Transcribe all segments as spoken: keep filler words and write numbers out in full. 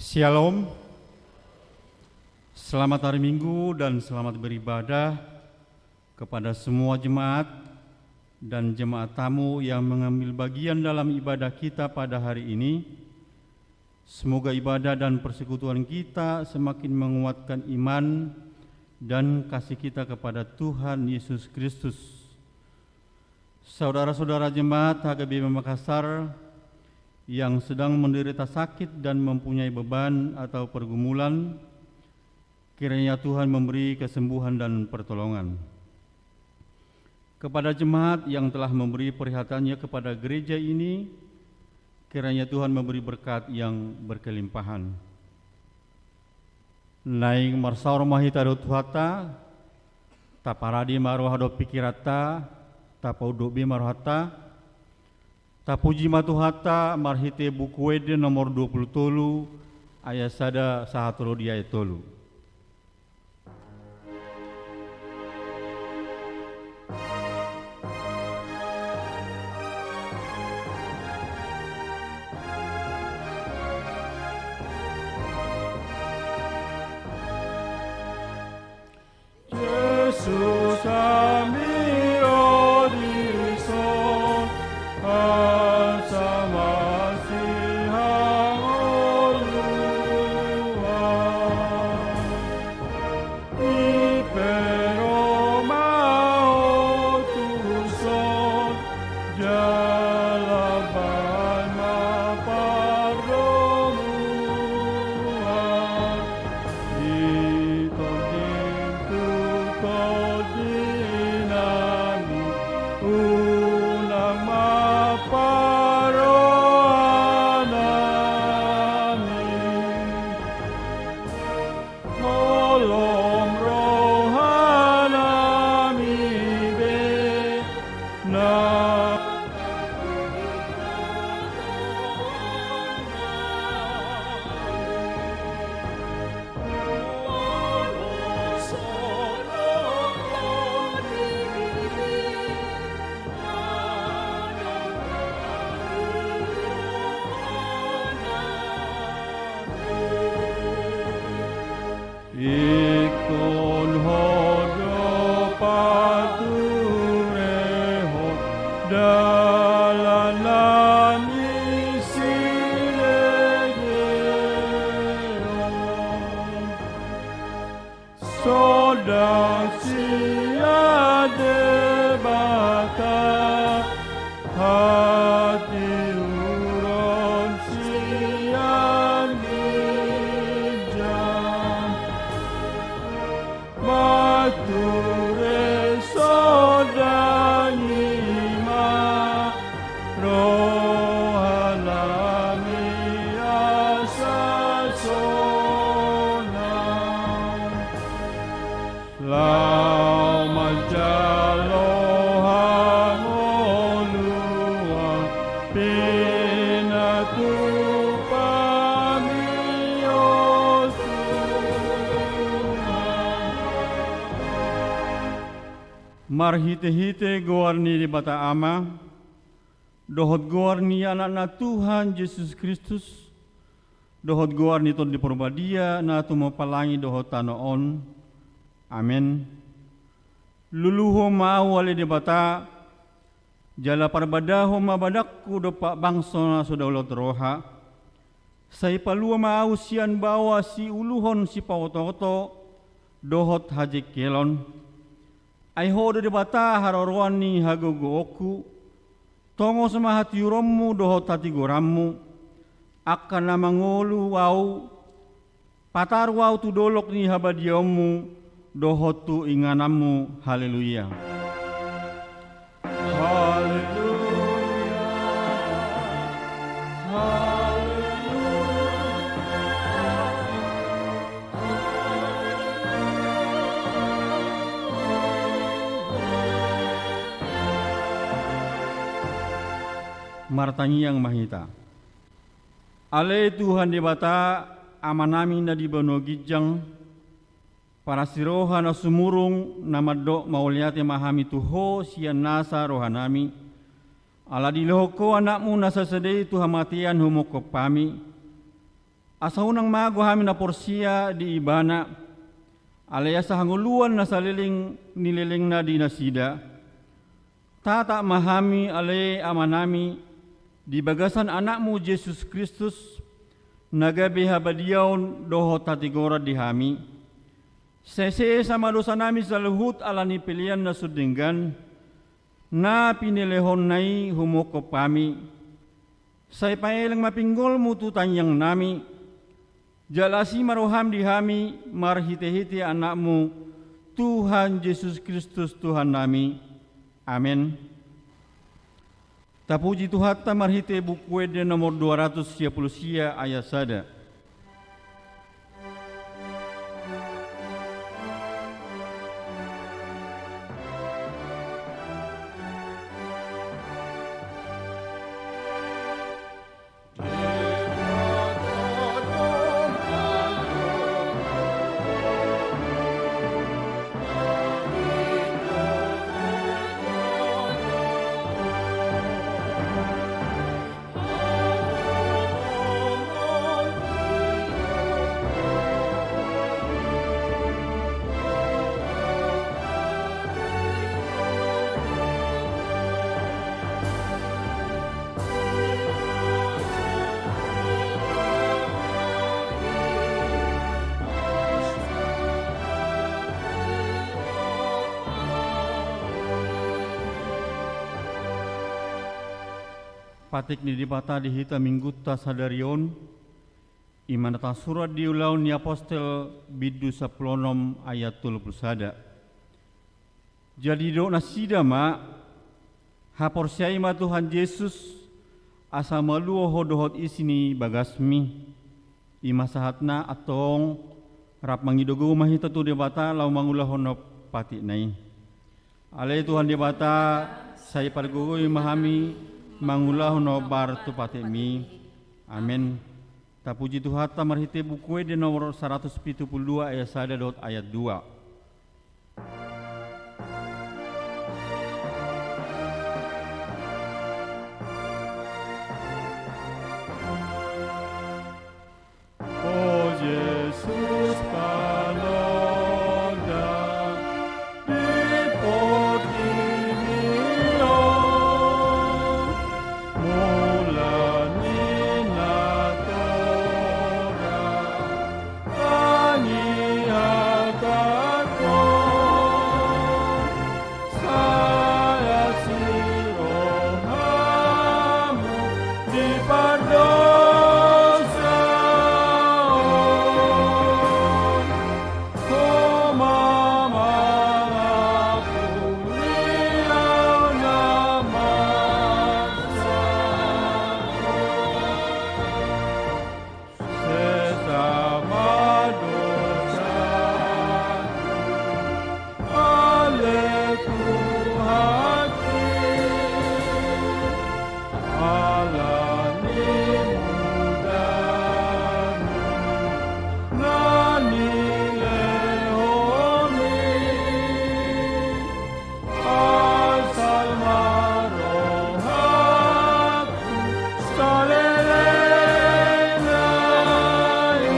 Shalom. Selamat hari Minggu dan selamat beribadah kepada semua jemaat dan jemaat tamu yang mengambil bagian dalam ibadah kita pada hari ini. Semoga ibadah dan persekutuan kita semakin menguatkan iman dan kasih kita kepada Tuhan Yesus Kristus. Saudara-saudara jemaat H K B M Makassar yang sedang menderita sakit dan mempunyai beban atau pergumulan, kiranya Tuhan memberi kesembuhan dan pertolongan. Kepada jemaat yang telah memberi perhatiannya kepada gereja ini, kiranya Tuhan memberi berkat yang berkelimpahan. Naeng marsaor ma hita dohot Tuhanta, taparade ma roha dohot pikiranta, tapaunduk be ma rohanta, tapuji ma Tuhanta marhite Buku Ende nomor dua puluh tolu, ayat sada sahat ro di ayat tolu. Jesus, hami ro dison, asa masihangoluan. Ipero ma ho tuson, jala bahen ma pardomuan. Di tondim tu tondinami, unang ma parrohanami. Holom rohanami be na Ingkon ho do paturehon dalan nami silegeon. Sondang sian Debata, hatiuron sian ginjang. Marture sondangi ma rohanami asa sonang. Laho manjalo hangoluan pinatupami, o Tuhan. Marhitehite goar ni Debata Ama, dohot goar ni Anakna Tuhan Jesus Kristus, dohot goar ni Tondi Parbadia na tumompa langit dohot tano on. Amen. Luluhon ma ahu ale Debata, jala parbadahon ma badanku dompak bangso na so daulot roha. Sai palua ma ahu sian baoa siuluhon sipaotooto dohot hajengkelon. Ai Ho do Debata haroroan ni hagogoonku. Tongos ma hatiuronmu dohot hatigoranmu, angka na mangolu ahu, pataru ahu tu dolok ni habadiaonmu dohot tu ingananmu. Haleluya. Haleluya. Haleluya. Martangiang ma hita. Ale Tuhan Debata, Amanami na di banua ginjang, parasiroha na sumurung, na mandok mauliate ma hami tu Ho sian nasa rohanami, ala dilehon Ho Anakmu na sasada i tu hamatean humophop hami. Asa unang mago hami na porsea di Ibana, alai asa hangoluan na saleleng ni lelengna di nasida. Tatap ma hami ale Amanami di bagasan Anakmu Jesus Kristus, na gabe habadiaon dohot hatigoran di hami. Sai sesa ma dosanami saluhut ala ni pelean na so denggan, na pinelehonna i humongkop hami. Sai paeleng ma pinggolMu tu tangiangnami, jala asi ma rohaM di hami marhitehite AnakMu, Tuhan Jesus Kristus Tuhannami. Amen. Tapuji Tuhanta marhite Buku Ende nomor dua ratus sia pulu sia ayat sada. Patik ni Debata di hita Minggunta sadari on, i ma na tarsurat di Ulaon ni Apostel bindu sampulu onom ayat tolu pulu sada. Jadi didok nasida ma, haporseai ma Tuhan Jesus, asa malua ho dohot isi ni bagasmi. I ma sahatna, antong rap mangido gogo ma hita tu Debata laho mangulahon na patikna i. Ale Tuhan Debata, sai pargogoi ma hami mangulahon na hombar tu patikmi. Amen. Tapuji Tuhanta marhite Buku Ende nomor saratus pitu pulu dua ayat sada dohot ayat dua. O Jesus, panonda di portibi on, mula ni natorang tangiangkon, sai asi rohamu di pardosaon, ho ma mangampuni ahu na marsahit. Sesa ma dosaku, ale Tuhanki, ala ni mudamu na nilehon i. Asal ma rohangku saleleng nai.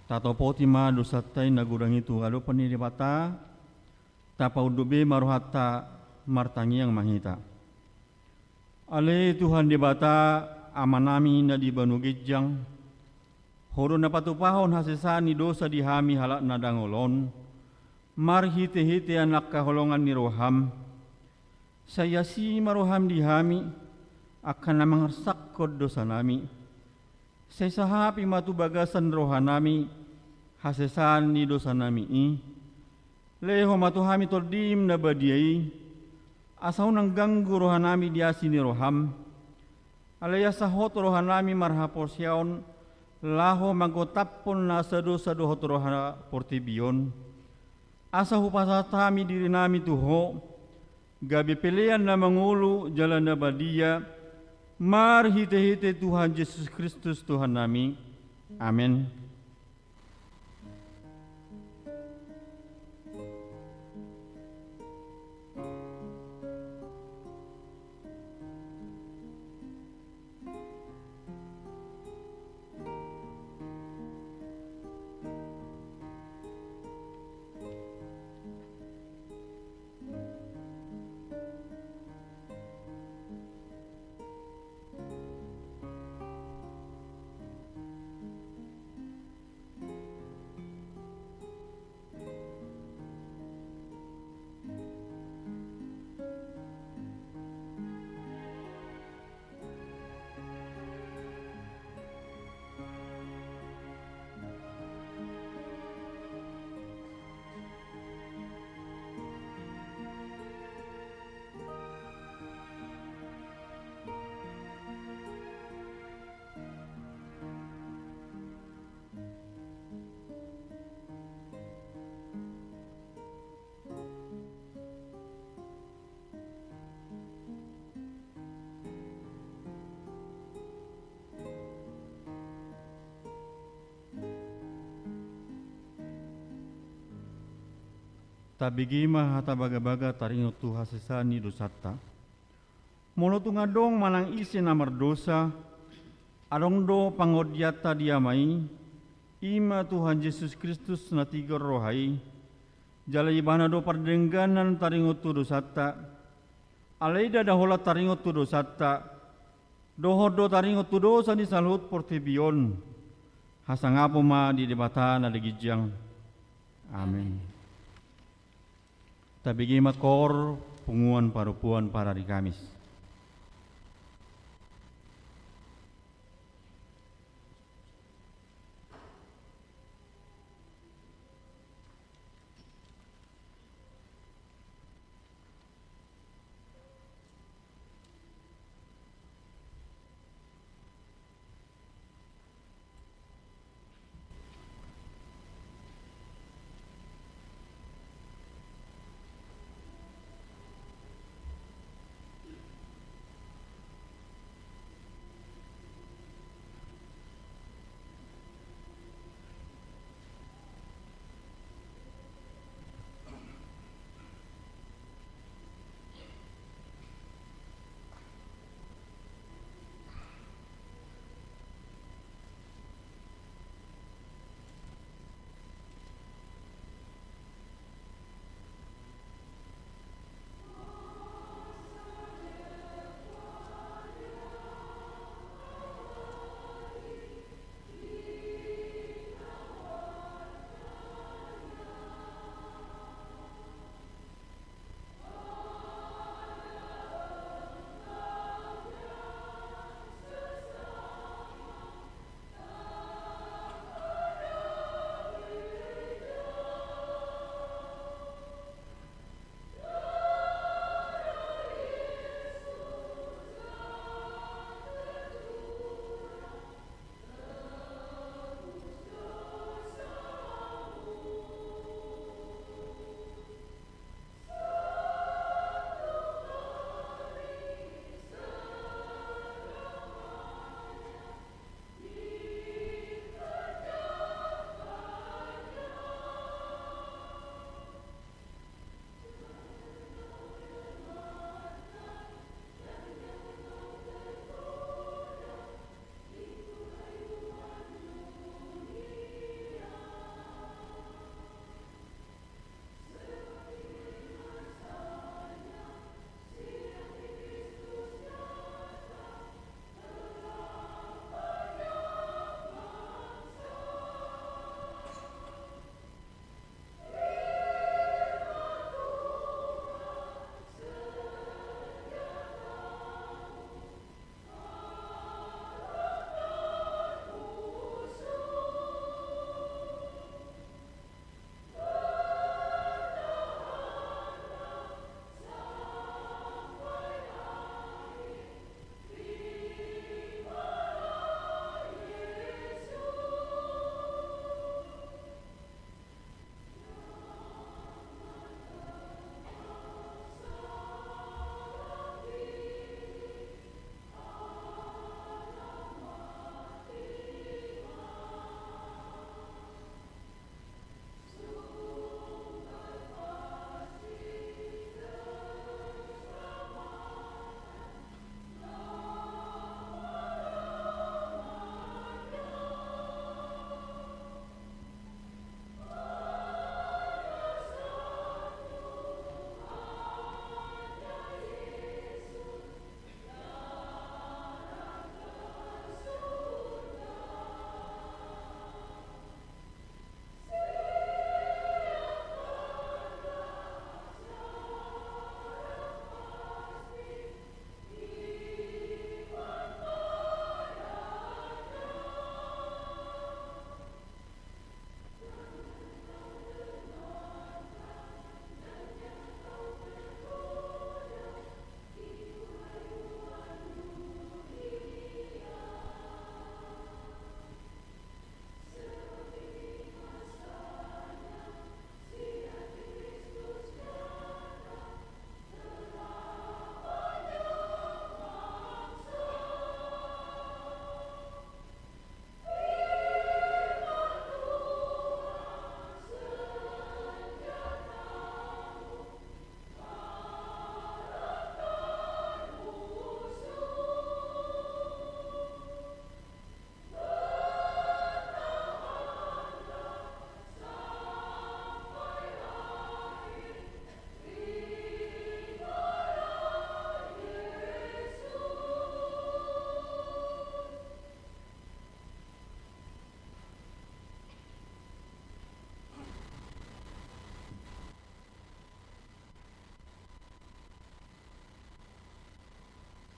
Tatopoti ma dosanta i na godang i tu adopan ni Debata. Tapaunduk be ma rohanta, martangiang ma hita. Ale Tuhan Debata, Amanami na di banua ginjang, Ho do na patupahon hasesaan ni dosa di hami halak na dangol on, marhitehite angka haholongan ni roham. Sai asi ma roham di hami, angka na mangarsakhon dosanami. Sai sahapi ma tu bagasan rohanami hasesaan ni dosanami i. Lehon ma tu hami Tondim na badia i, asa unang ganggu rohanami di asi ni roham. Alai asa hot rohanami marhaporseaon laho manggotaphon nasa dosa dohot roha portibi on. Asa hupasahat hami dirinami tu Ho, gabe pelean na mangolu jala na badia, marhitehite Tuhan Jesus Kristus Tuhannami. Amen. Tabege ma hata bagabaga taringot tu hasesaan ni dosanta. Molo tung adong manang ise na mardosa, adong do pangondianta di Ama i, i ma Tuhan Jesus Kristus na tigor roha i, jala ibana do pardengganan taringot tu dosanta, alai ndada holan taringot tu dosanta, dohot do taringot tu dosa ni saluhut portibi on. Hasangapon ma di Debata na di ginjang. Amen. Tabege ma koor punguan parompuan parari Kamis.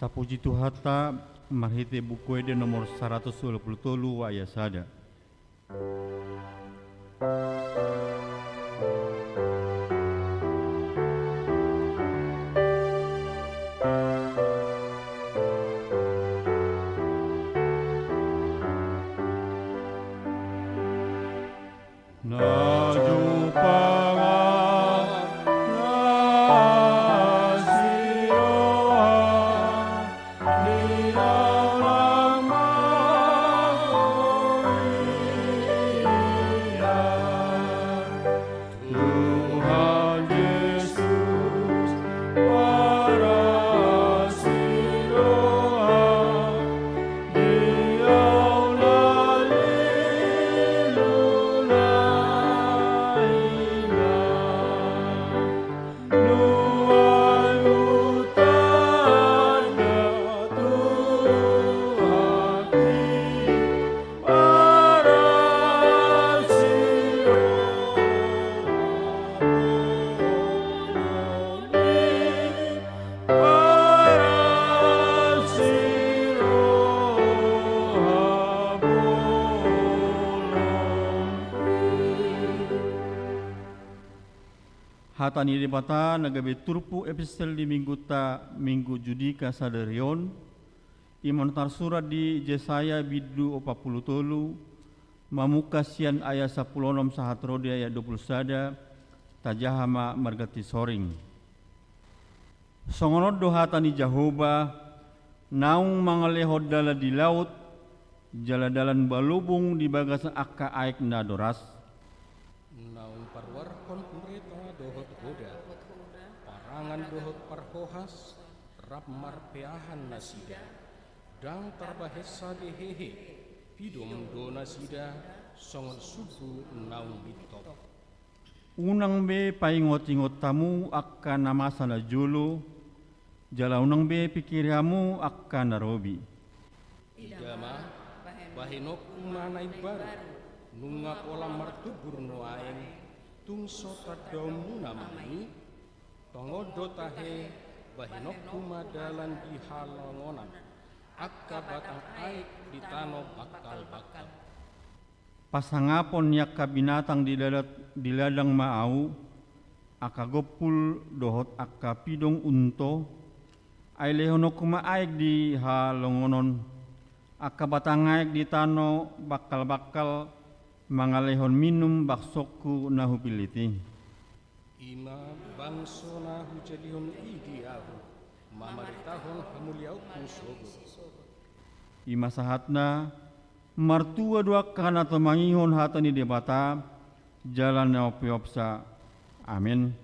Tapuji Tuhanta marhite Buku Ende nomor saratus ualu pulu tolu ayat sada. Na jumpang na siroha di dalam ma ia. Tuhan Jesus, para siroha di aula lilulai na nuaeng hutanda Tuhan i, para siroha bolon i. Hata ni Debata na gabe turpuk epistel di Mingguta, Minggu Judika sadari on, i ma na tarsurat di Jesaya bindu opat pulu tolu, mamungka sian ayat sampulu onom sahat ro di ayat dua pulu sada, tajaha ma marganti soring. Songon on do hata ni Jahowa, naung mangalehon dalan di laut, jala dalan balubung di bagasan angka aek na doras. Naung paruarhon hureta dohot hoda, parangan dohot parhohas, rap marpeahan nasida. Ndang tarbahensa be hehe, pidom do nasida songon sumbu naung bintop. Unang be paingotingot hamu angka na masa na jolo, jala unang be pikiri hamu angka na robi. Ida ma, bahenonku ma na imbaru, nunga pola martumbur nuaeng, tung so tandaonmuna ma i. Tongon do tahe, bahenonku ma dalan di halongonan, angka batang aek di tano bangkalbangkal. Pasangapon ni angka binatang di lada-, di ladang ma ahu, angka gompul dohot angka pidong unto, ai lehononku ma aek di halongonon, angka batang aek di tano bangkalbangkal, mangalehon minum bangsongku na hupillit i. I ma bangso na hujadihon i di ahu, mamaritahon hamuliaonku sogot. I ma sahatna, martua do angka na tumangihon hata ni Debata, jala na umpeopsa. Amen.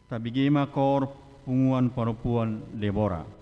Tabege ma koor punguan parompuan Debora.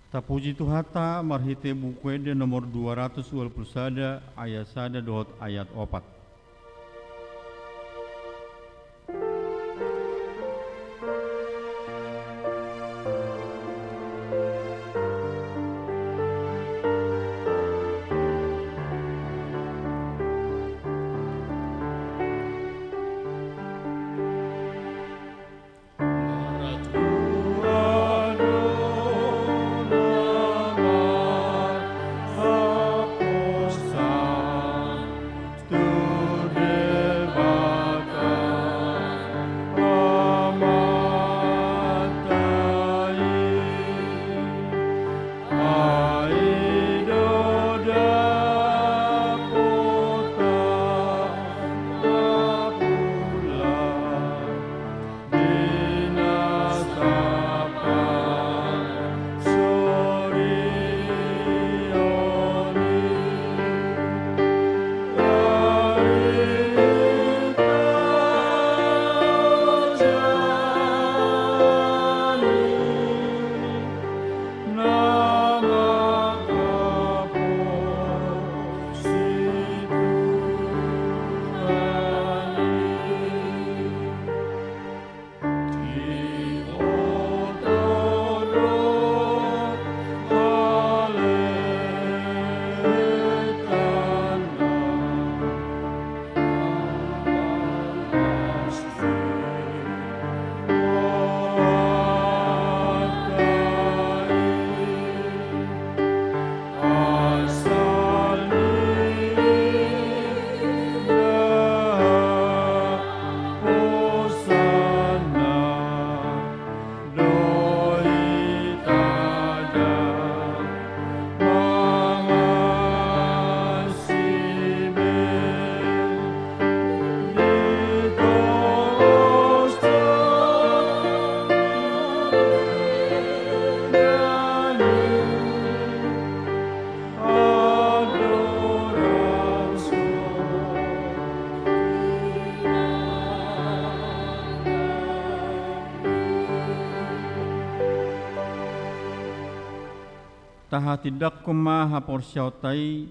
Tapuji Tuhanta marhite Buku Ende nomor dua ratus dua puluh sada, ayat sada dohot ayat opat. Tahatindangkon ma haporseaonta i,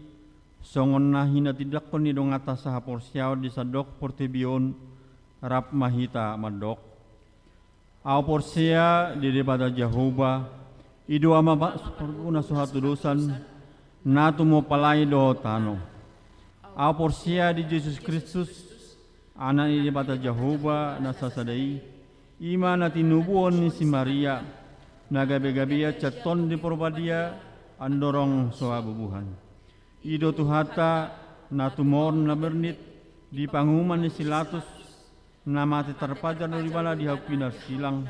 songon na hinatindangkon ni donganta sahaporseaon di sandok portibi on, rap ma hita mandok. Ahu porsea di Debata Jahowa, i do Ama parguru na so hatudosan, na tumompa langit dohot tano. Ahu porsea di Jesus Kristus, Anak ni Debata Jahowa na sasada i, i ma na tinubuhon ni si Maria, na gabe-gabean sian Tondi Porbadia, andorang so habubuhan. I do Tuhanta, na tumorang na bernit, di panguhuman ni si Latus, na mate tarpajar do ibana di hau pinarsilang,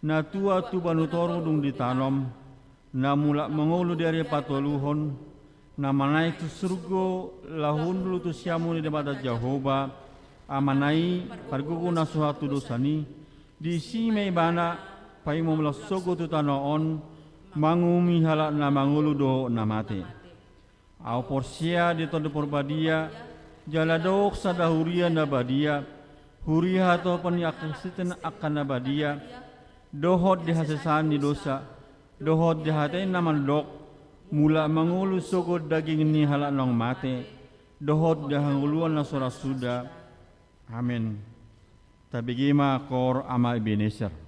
na tua tuba ni toru dung ditanom, na mulak mangolu di ari patoluhon, na manaek tu surgo laho hundul tu siamun ni Debata Jahowa, Amana i, pargogo na so hatudosan i, disi ma ibana, paima mulak sogot tu tano on, manguhumi halak na mangolu dohot na mate. Ahu porsea di Tondi Porbadia, jala adong sada huria na badia, huria hatopan ni angka sititi angka na badia, dohot di hasesaan ni dosa, dohot di hata ni na mandok, mulak mangolu sogot daging ni halak naung mate, dohot di hangoluan na so ra suda. Amen. Tabege ma koor Ama Ebeneser.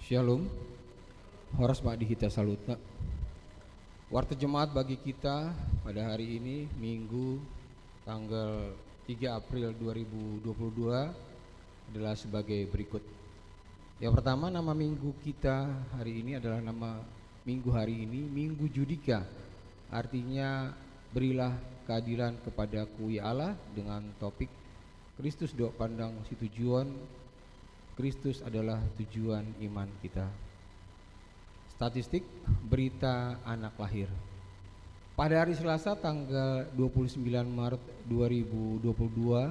Shalom. Horas ma di hita saluhutna. Warta jemaat bagi kita pada hari ini, Minggu, tanggal tiga April dua ribu dua puluh dua, adalah sebagai berikut. Yang pertama, nama minggu kita hari ini adalah nama minggu hari ini, Minggu Judika. Artinya, berilah keadilan kepadaku, ya Allah, dengan topik Kristus do pandang situjuon, Kristus adalah tujuan iman kita. Statistik, berita anak lahir. Pada hari Selasa, tanggal dua puluh sembilan Maret dua ribu dua puluh dua,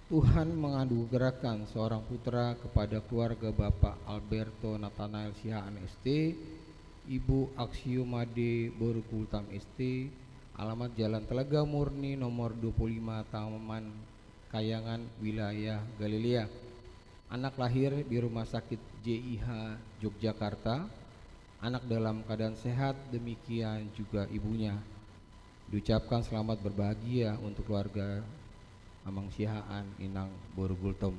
Tuhan menganugerahkan seorang putra kepada keluarga Bapak Alberto Nathanael Sihaan S T, Ibu Aksiomade boru Gultom S T, alamat Jalan Telaga Murni nomor dua puluh lima, Taman Kayangan, wilayah Galilea. Anak lahir di Rumah Sakit J I H Yogyakarta. Anak dalam keadaan sehat, demikian juga ibunya. Diucapkan selamat berbahagia untuk keluarga Amang Sihaan, Inang boru Gultom.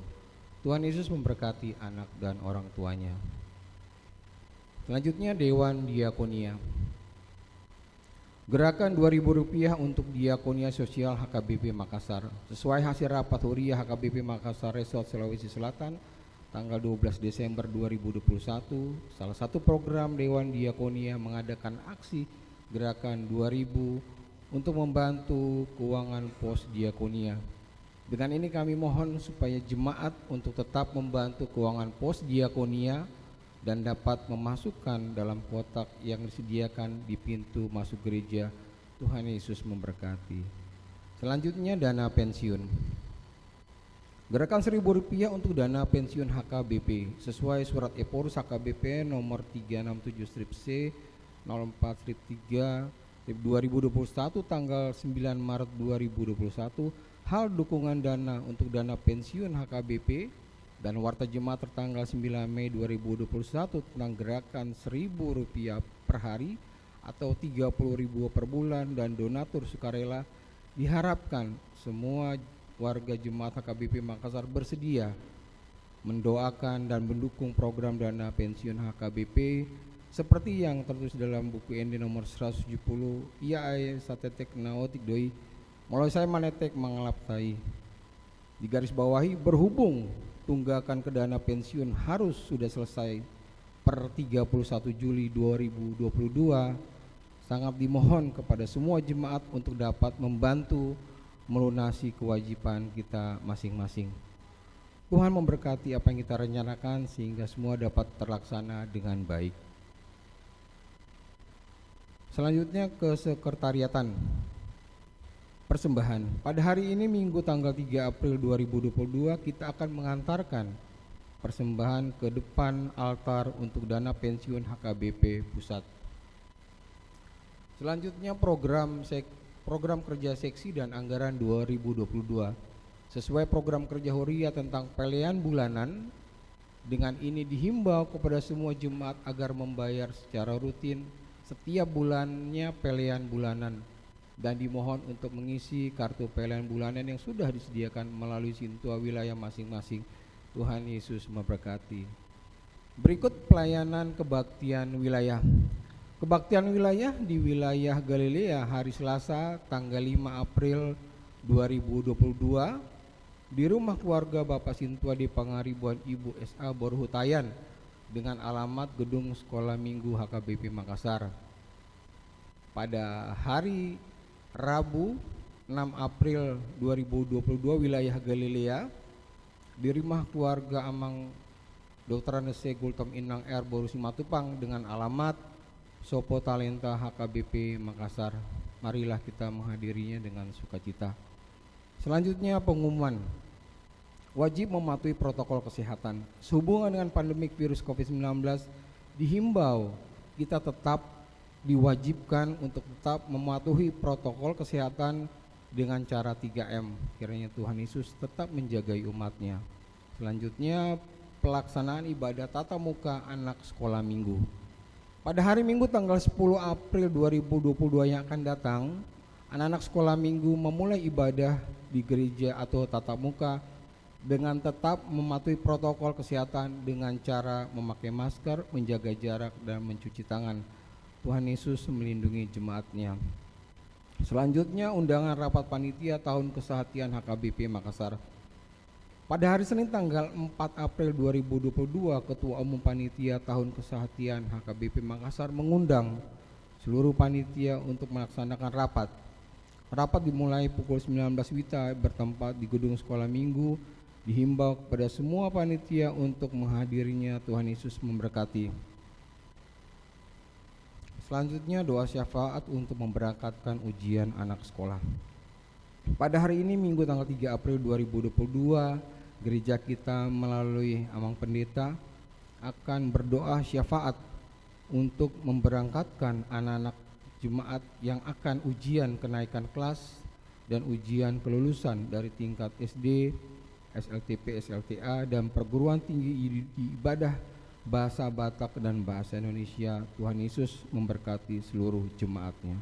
Tuhan Yesus memberkati anak dan orang tuanya. Selanjutnya, Dewan Diakonia. Gerakan dua ribu rupiah untuk Diakonia Sosial H K B P Makassar. Sesuai hasil rapat huria H K B P Makassar Resort Sulawesi Selatan, tanggal dua belas Desember dua ribu dua puluh satu, salah satu program Dewan Diakonia mengadakan aksi gerakan dua ribu untuk membantu keuangan pos diakonia. Dengan ini kami mohon supaya jemaat untuk tetap membantu keuangan pos diakonia dan dapat memasukkan dalam kotak yang disediakan di pintu masuk gereja. Tuhan Yesus memberkati. Selanjutnya, dana pensiun. Gerakan seribu rupiah untuk dana pensiun H K B P sesuai surat Ephorus H K B P nomor tiga enam tujuh strip C, nol empat strip tiga, strip dua ribu dua puluh satu, tanggal sembilan Maret dua ribu dua puluh satu. Hal dukungan dana untuk dana pensiun H K B P dan warta jemaat tertanggal sembilan Mei dua ribu dua puluh satu tentang gerakan seribu rupiah per hari atau tiga puluh ribu per bulan dan donatur sukarela. Diharapkan semua warga jemaat H K B P Makassar bersedia mendoakan dan mendukung program dana pensiun H K B P seperti yang tertulis dalam Buku Ende nomor seratus tujuh puluh, ia ai satetek na otik do i, molo sai manetek mangalap tai. Digarisbawahi, berhubung tunggakan ke dana pensiun harus sudah selesai per tiga puluh satu Juli dua ribu dua puluh dua, sangat dimohon kepada semua jemaat untuk dapat membantu melunasi kewajiban kita masing-masing. Tuhan memberkati apa yang kita rencanakan sehingga semua dapat terlaksana dengan baik. Selanjutnya, kesekretariatan. Persembahan. Pada hari ini, Minggu tanggal tiga April dua ribu dua puluh dua, kita akan mengantarkan persembahan ke depan altar untuk dana pensiun H K B P Pusat. Selanjutnya, program sek-, program kerja seksi dan anggaran dua ribu dua puluh dua. Sesuai program kerja huria tentang pelean bulanan, dengan ini dihimbau kepada semua jemaat agar membayar secara rutin setiap bulannya pelean bulanan dan dimohon untuk mengisi kartu pelean bulanan yang sudah disediakan melalui sintua wilayah masing-masing. Tuhan Yesus memberkati. Berikut pelayanan kebaktian wilayah. Kebaktian wilayah di wilayah Galilea, hari Selasa, tanggal lima April dua ribu dua puluh dua, di rumah keluarga Bapak Sintua di Pangaribuan, Ibu S A boru Hutayan, dengan alamat Gedung Sekolah Minggu H K B P Makassar. Pada hari Rabu, enam April dua ribu dua puluh dua, wilayah Galilea, di rumah keluarga Amang Doktor Andes Gultom Inang R boru Simatupang dengan alamat Sopo Talenta H K B P Makassar. Marilah kita menghadirinya dengan sukacita. Selanjutnya, pengumuman. Wajib mematuhi protokol kesehatan. Sehubungan dengan pandemik virus covid sembilan belas, dihimbau kita tetap diwajibkan untuk tetap mematuhi protokol kesehatan dengan cara tiga M. Kiranya Tuhan Yesus tetap menjagai umat-Nya. Selanjutnya, pelaksanaan ibadah tatap muka anak sekolah minggu. Pada hari Minggu tanggal sepuluh April dua ribu dua puluh dua yang akan datang, anak-anak sekolah minggu memulai ibadah di gereja atau tatap muka dengan tetap mematuhi protokol kesehatan dengan cara memakai masker, menjaga jarak, dan mencuci tangan. Tuhan Yesus melindungi jemaat-Nya. Selanjutnya, undangan rapat panitia tahun kesehatian H K B P Makassar. Pada hari Senin tanggal empat April dua ribu dua puluh dua, Ketua Umum Panitia Tahun Kesehatian H K B P Makassar mengundang seluruh panitia untuk melaksanakan rapat. Rapat dimulai pukul sembilan belas WITA, bertempat di Gedung Sekolah Minggu. Dihimbau kepada semua panitia untuk menghadirinya. Tuhan Yesus memberkati. Selanjutnya, doa syafaat untuk memberangkatkan ujian anak sekolah. Pada hari ini, Minggu tanggal tiga April dua ribu dua puluh dua, gereja kita melalui Amang Pendeta akan berdoa syafaat untuk memberangkatkan anak-anak jemaat yang akan ujian kenaikan kelas dan ujian kelulusan dari tingkat S D, S L T P, S L T A, dan perguruan tinggi i-, i-, ibadah bahasa Batak dan bahasa Indonesia. Tuhan Yesus memberkati seluruh jemaat-Nya.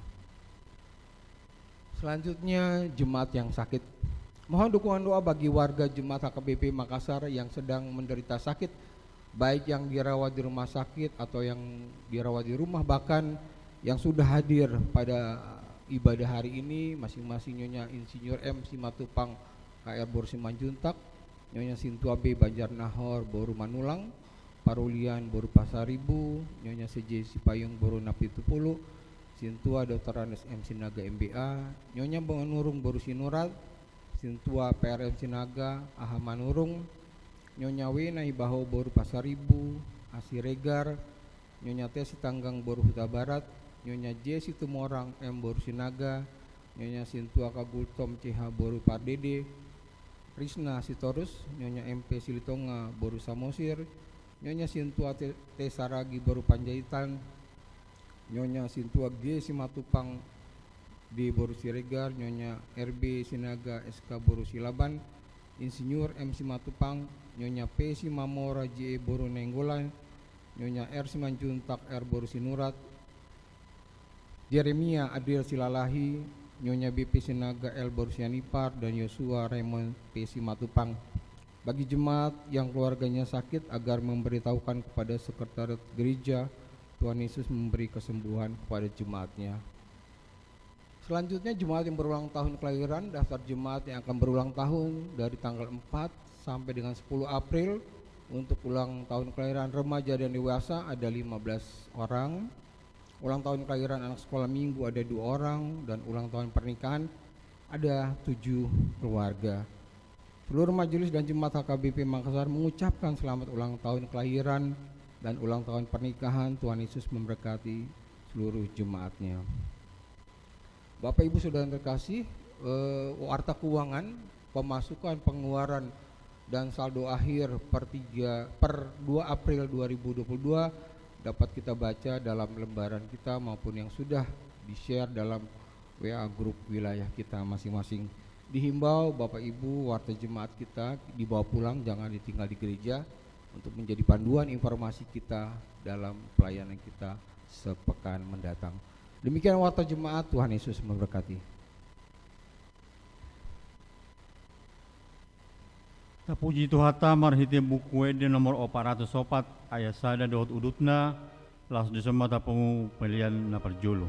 Selanjutnya, jemaat yang sakit. Mohon dukungan doa bagi warga jemaat H K B P Makassar yang sedang menderita sakit, baik yang dirawat di rumah sakit atau yang dirawat di rumah, bahkan yang sudah hadir pada ibadah hari ini, masing-masing Nyonya Insinyur M Simatupang, H R boru Simanjuntak, Nyonya Sintua B Banjarnahor boru Manulang, Parulian boru Pasaribu, Nyonya C J Sipayung boru Napitupulu, Sintua Doktor Andes M Sinaga M B A, Nyonya Manurung boru Sinurat, Sintua P R M Sinaga, Aha Manurung, Nyonya W Naibaho boru Pasaribu, A Siregar, Nyonya T Sitanggang boru Hutabarat, Nyonya J Situmorang M boru Sinaga, Nyonya Sintua Kagultom C H boru Pardede, Risna Sitorus, Nyonya M P Silitonga boru Samosir, Nyonya Sintua T-, T Saragi boru Panjaitan, Nyonya Sintua G Simatupang D boru Siregar, Nyonya R B Sinaga S K boru Silaban, Insinyur M Simatupang, Nyonya P Simamora J E boru Nainggolan, Nyonya R Simanjuntak R boru Sinurat, Jeremia Adriel Silalahi, Nyonya B P Sinaga L boru Sianipar, dan Yosua Raymond P Simatupang. Bagi jemaat yang keluarganya sakit, agar memberitahukan kepada sekretariat gereja. Tuhan Yesus memberi kesembuhan kepada jemaat-Nya. Selanjutnya, jemaat yang berulang tahun kelahiran. Daftar jemaat yang akan berulang tahun dari tanggal empat sampai dengan sepuluh April. Untuk ulang tahun kelahiran remaja dan dewasa ada lima belas orang. Ulang tahun kelahiran anak sekolah minggu ada dua orang, dan ulang tahun pernikahan ada tujuh keluarga. Seluruh majelis dan jemaat H K B P Makassar mengucapkan selamat ulang tahun kelahiran dan ulang tahun pernikahan. Tuhan Yesus memberkati seluruh jemaat-Nya. Bapak Ibu Saudara yang terkasih, eh, warta keuangan, pemasukan, pengeluaran, dan saldo akhir per tiga, per dua April dua ribu dua puluh dua dapat kita baca dalam lembaran kita maupun yang sudah di-share dalam W A grup wilayah kita masing-masing. Dihimbau Bapak Ibu warta jemaat kita dibawa pulang, jangan ditinggal di gereja, untuk menjadi panduan informasi kita dalam pelayanan kita sepekan mendatang. Demikian warta jemaat, Tuhan Yesus memberkati. Tapuji Tuhanta marhite Buku Ende nomor opat ratus opat, ayat sada dohot udutna. Laos dison ma tapungu pelean na parjolo.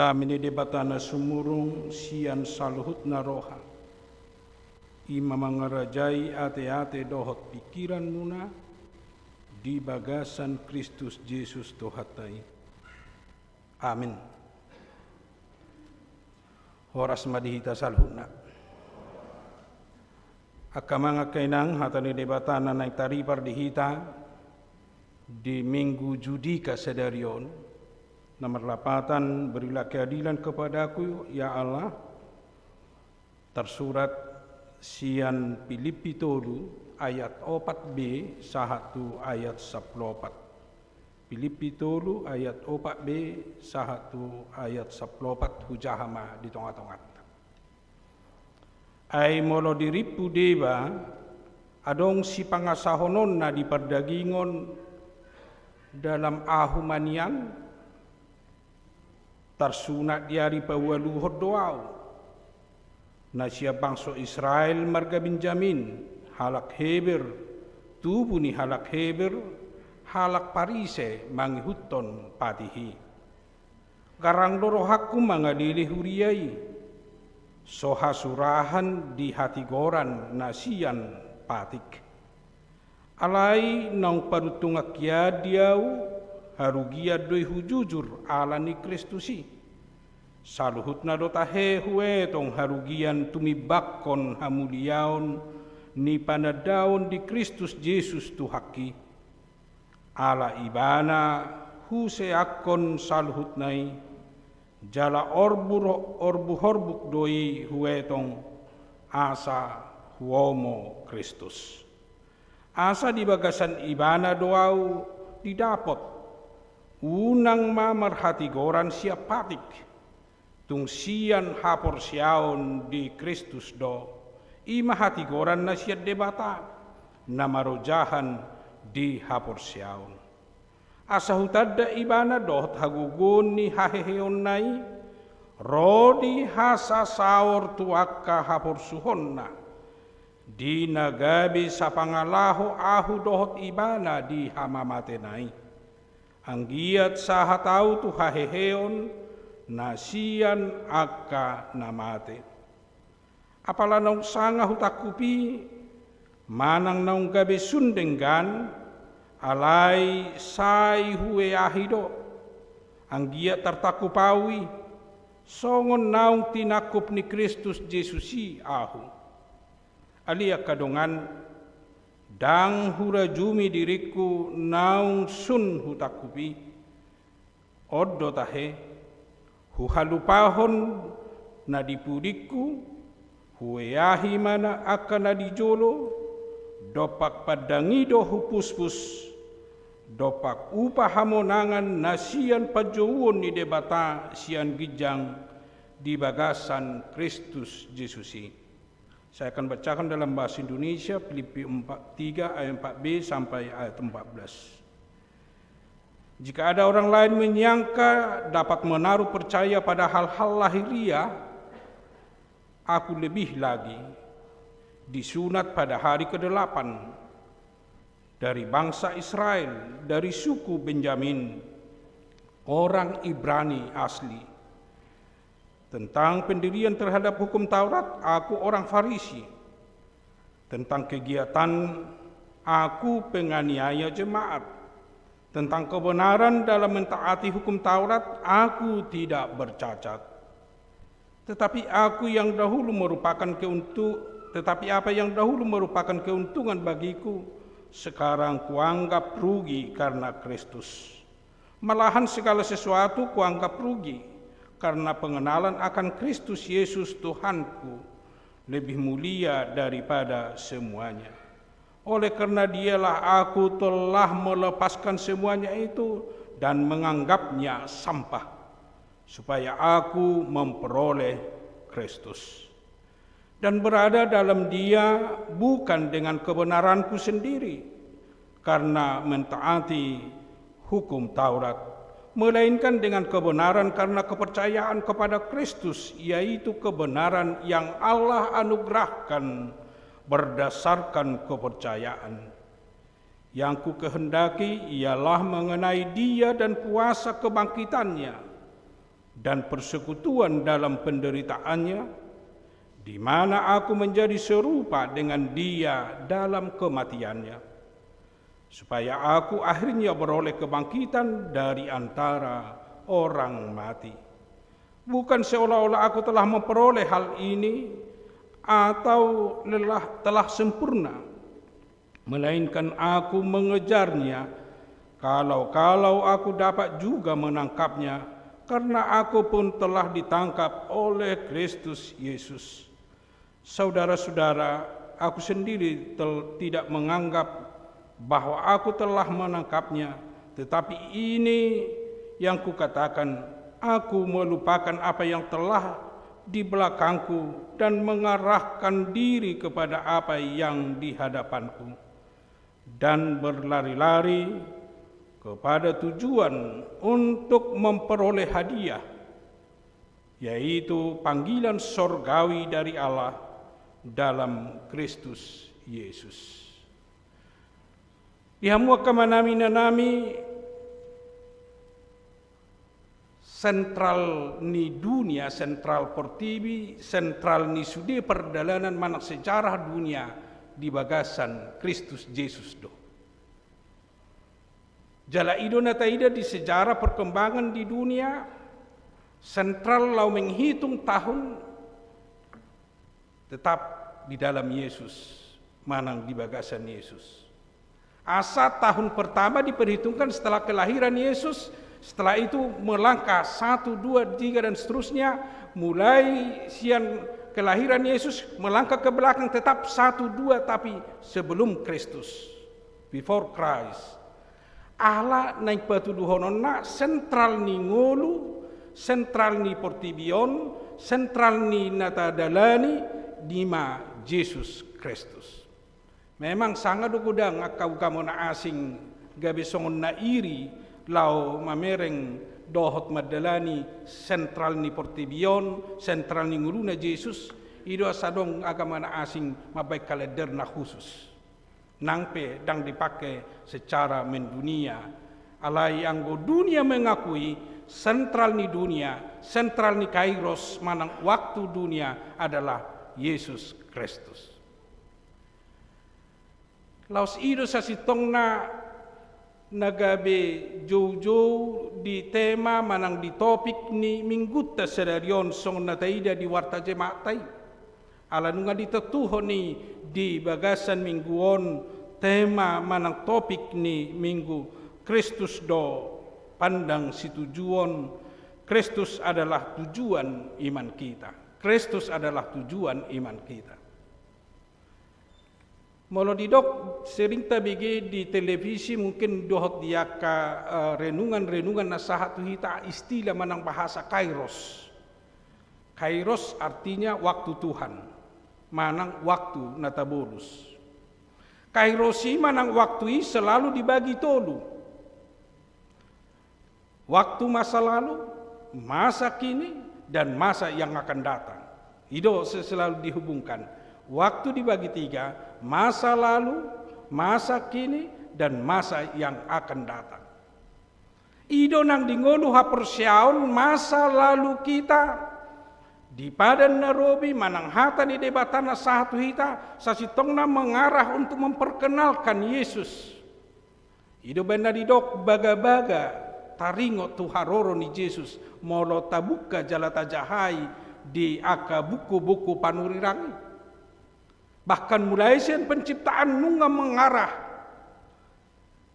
Dame ni Debata na sumurung sian saluhutna roha, i ma mangarajai ateate dohot pingkiranmuna di bagasan Kristus Jesus Tuhanta i. Amin. Horas ma di hita saluhutna. Angka amang, angka inang, hata ni Debata na naeng taripar di hita di Minggu Judika sadari on, na marlapatan, "Berilah keadilan kepadaku, ya Allah," tarsurat sian Pilippi tolu ayat opat b sahat tu ayat sampulu opat. Pilippi tolu ayat opat b sahat tu ayat sampulu opat, hujaha ma di tongatonganta. Ai molo dirimpu deba adong sipangasahononna di pardagingon, dalam ahu ma nian, tarsunat di ari paualuhon do ahu. Na sian bangso Israel marga Benjamin, halak Heber, tubu ni halak Heber, halak Parise mangihuthon patih i. Garang do rohangku mangalele huria i, so hasurahan di hatigoran na sian patik. Alai naung paruntungan hian di ahu, harugian do i hujujur ala ni Kristus i. Saluhutna do tahe huetong harugian tumimbanghon hamuliaon ni panandaon di Kristus Jesus Tuhangki. Ala Ibana huseakhon saluhutna i, jala orbur-, orbuhorbuk do i huetong, asa huomo Kristus. Asa di bagasan Ibana do ahu didapot, unang ma marhatigoran sian patik, tung sian haporseaon di Kristus do, i ma hatigoran na sian Debata, na marojahan di haporseaon. Asa hutanda Ibana dohot hagogoon ni haheheonna i, ro di hasasaor tu angka haporsuhonna, di na gabe sapangalaho ahu dohot Ibana di hamamatena i. Anggiat sahat ahu tu haheheon na sian angka na mate. Apala naung sanga hutangkupi, manang naung gabe sun denggan, alai sai hueahi do. Anggiat tartangkup ahu i, songon naung tinangkup ni Kristus Jesus i ahu. Ale angka dongan, ndang hurajumi diringku naung sun hutangkupi. On do tahe, huhalupahon na di pudingku, hueahi ma na angka na di jolo, dompak pandangi do hupuspus, dompak upa hamonangan na sian panjouon ni Debata sian ginjang di bagasan Kristus Jesus i. Saya akan bacakan dalam bahasa Indonesia, Filipi empat, tiga ayat empat b sampai ayat empat belas. Jika ada orang lain menyangka dapat menaruh percaya pada hal-hal lahiriah, aku lebih lagi, disunat pada hari kedelapan, dari bangsa Israel, dari suku Benyamin, orang Ibrani asli. Tentang pendirian terhadap hukum Taurat, aku orang Farisi. Tentang kegiatan, aku penganiaya jemaat. Tentang kebenaran dalam mentaati hukum Taurat, aku tidak bercacat. Tetapi aku yang dahulu merupakan keuntu-, tetapi apa yang dahulu merupakan keuntungan bagiku, sekarang kuanggap rugi karena Kristus. Malahan segala sesuatu kuanggap rugi karena pengenalan akan Kristus Yesus Tuhanku lebih mulia daripada semuanya. Oleh karena Dialah aku telah melepaskan semuanya itu dan menganggapnya sampah, supaya aku memperoleh Kristus dan berada dalam Dia, bukan dengan kebenaranku sendiri karena mentaati hukum Taurat, melainkan dengan kebenaran karena kepercayaan kepada Kristus, yaitu kebenaran yang Allah anugerahkan berdasarkan kepercayaan. Yang kukehendaki ialah mengenai Dia dan kuasa kebangkitan-Nya. dan persekutuan dalam penderitaannya, di mana aku menjadi serupa dengan Dia dalam kematiannya, supaya aku akhirnya beroleh kebangkitan dari antara orang mati. Bukan seolah-olah aku telah memperoleh hal ini atau lelah, telah sempurna, melainkan aku mengejarnya, kalau-kalau aku dapat juga menangkapnya, karena aku pun telah ditangkap oleh Kristus Yesus. Saudara-saudara, aku sendiri tel-, tidak menganggap bahwa aku telah menangkapnya, tetapi ini yang kukatakan, aku melupakan apa yang telah di belakangku dan mengarahkan diri kepada apa yang di hadapanku, dan berlari-lari kepada tujuan untuk memperoleh hadiah, yaitu panggilan sorgawi dari Allah dalam Kristus Yesus. Di hamu angka amanami, inanami, sentral ni dunia, sentral portibi, sentral ni sude pardalanan manang sejarah dunia di bagasan Kristus Jesus do. Jala i do na taida di sejarah perkembangan di dunia, sentral laho menghitung tahun tetap di dalam Yesus, manang di bagasan Yesus. Asa tahun pertama diperhitungkan setelah kelahiran Yesus, setelah itu melangkah satu, dua, tiga, dan seterusnya, mulai sian kelahiran Yesus, melangkah ke belakang tetap satu, dua, tapi sebelum Kristus, before Christ. Ala naeng patuduhononna sentral ni ngolu, sentral ni portibi on, sentral ni na tadalani, i ma Jesus Kristus. Memang sanga do godang angka ugamo na asing gabe songon na iri laho mamereng dohot mandalani sentral ni portibi on, sentral ni ngoluna Jesus, i do asa adong agama na asing mambaen kalender na khusus. Nang pe ndang dipake secara mendunia. Alai anggo dunia mengakui, sentral ni dunia, sentral ni kairos manang waktu dunia adalah Yesus Kristus. Laos i do sasintongna na gabe joujou di tema manang di topik ni minggunta sadari on songon na taida di warta Jemaatta i. Ala nunga ditontuhon i di bagasan minggu on tema manang topik ni minggu, Kristus do pandang situjuon, Kristus adalah tujuan iman kita. Kristus adalah tujuan iman kita. Molo didok sering tabege di televisi mungkin dohot di angka, eh, renungan-renungan na sahat tu hita istilah manang bahasa kairos. Kairos artinya waktu Tuhan, manang waktu na tabolus. Kairos i manang waktu i selalu dibagi tolu. Waktu masa lalu, masa kini, dan masa yang akan datang. I do se-, selalu dihubungkan. Waktu dibagi tiga, masa lalu, masa kini, dan masa yang akan datang. I do nang di ngolu haporseaon masa lalu kita, di Padan na Robi manang hata ni Debata na sahat tu hita, sasintongna mengarah untuk memperkenalkan Yesus. I do baen na didok bagabaga taringot tu haroro ni Jesus, molo tabuka jala tajahai di angka buku-buku panurirang i. Bahkan mulai sian penciptaan nunga mengarah.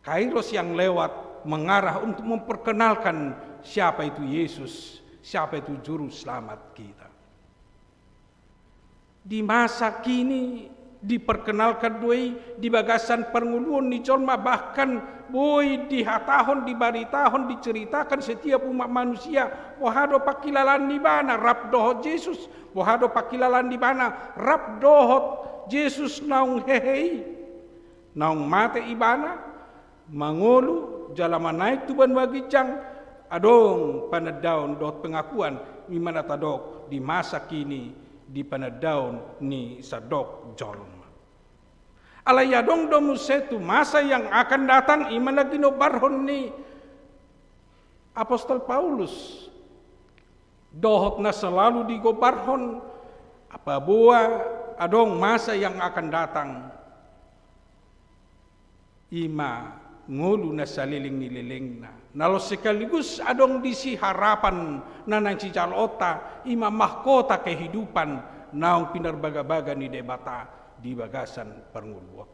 Kairos yang lewat mengarah untuk memperkenalkan siapa itu Yesus, siapa itu Juru Selamat kita. Di masa kini diperkenalkan do i di bagasan parngoluon ni jolma, bahkan boi dihatahon, dibaritahon, diceritakan setiap umat manusia, boha do pangkilalaan ni ibana rap dohot Jesus, boha do pangkilalaan ni ibana rap dohot Jesus naung hehe i. Naung mate ibana, mangolu, jala manaek tu banua ginjang, adong panandaon dohot pengakuan, i ma na tadok di masa kini di panandaon ni sandok jolma. Alai adong do muse tu masa yang akan datang, i ma na ginombarhon ni Apostel Paulus. Dohot na selalu digombarhon, apabua adong masa yang akan datang, i ma ngolu na saleleng ni lelengna. Na laos sekaligus adong disi harapan na naeng sijaloonta, i ma mahkota kehidupan naung pinarbagabaga ni Debata di bagasan parngoluon.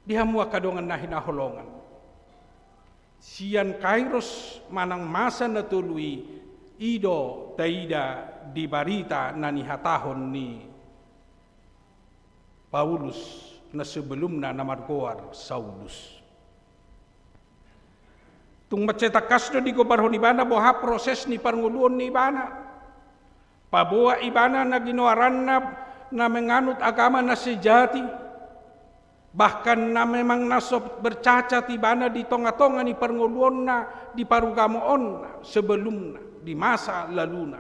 Di hamu angka dongan na hinaholongan, sian Kairos manang masa na tolu i, i do taida di barita na nihatahon ni Paulus na sebelumna na margoar Saulus. Tung mansai tangkas do digombarhon ibana boha proses ni parngoluon ni ibana. Paboa ibana na ginoaranna na menganut agama na sejati, bahkan na memang na so bercacat ibana di tongatonga ni parngoluonna, di parugamoonna sebelumna, di masa laluna.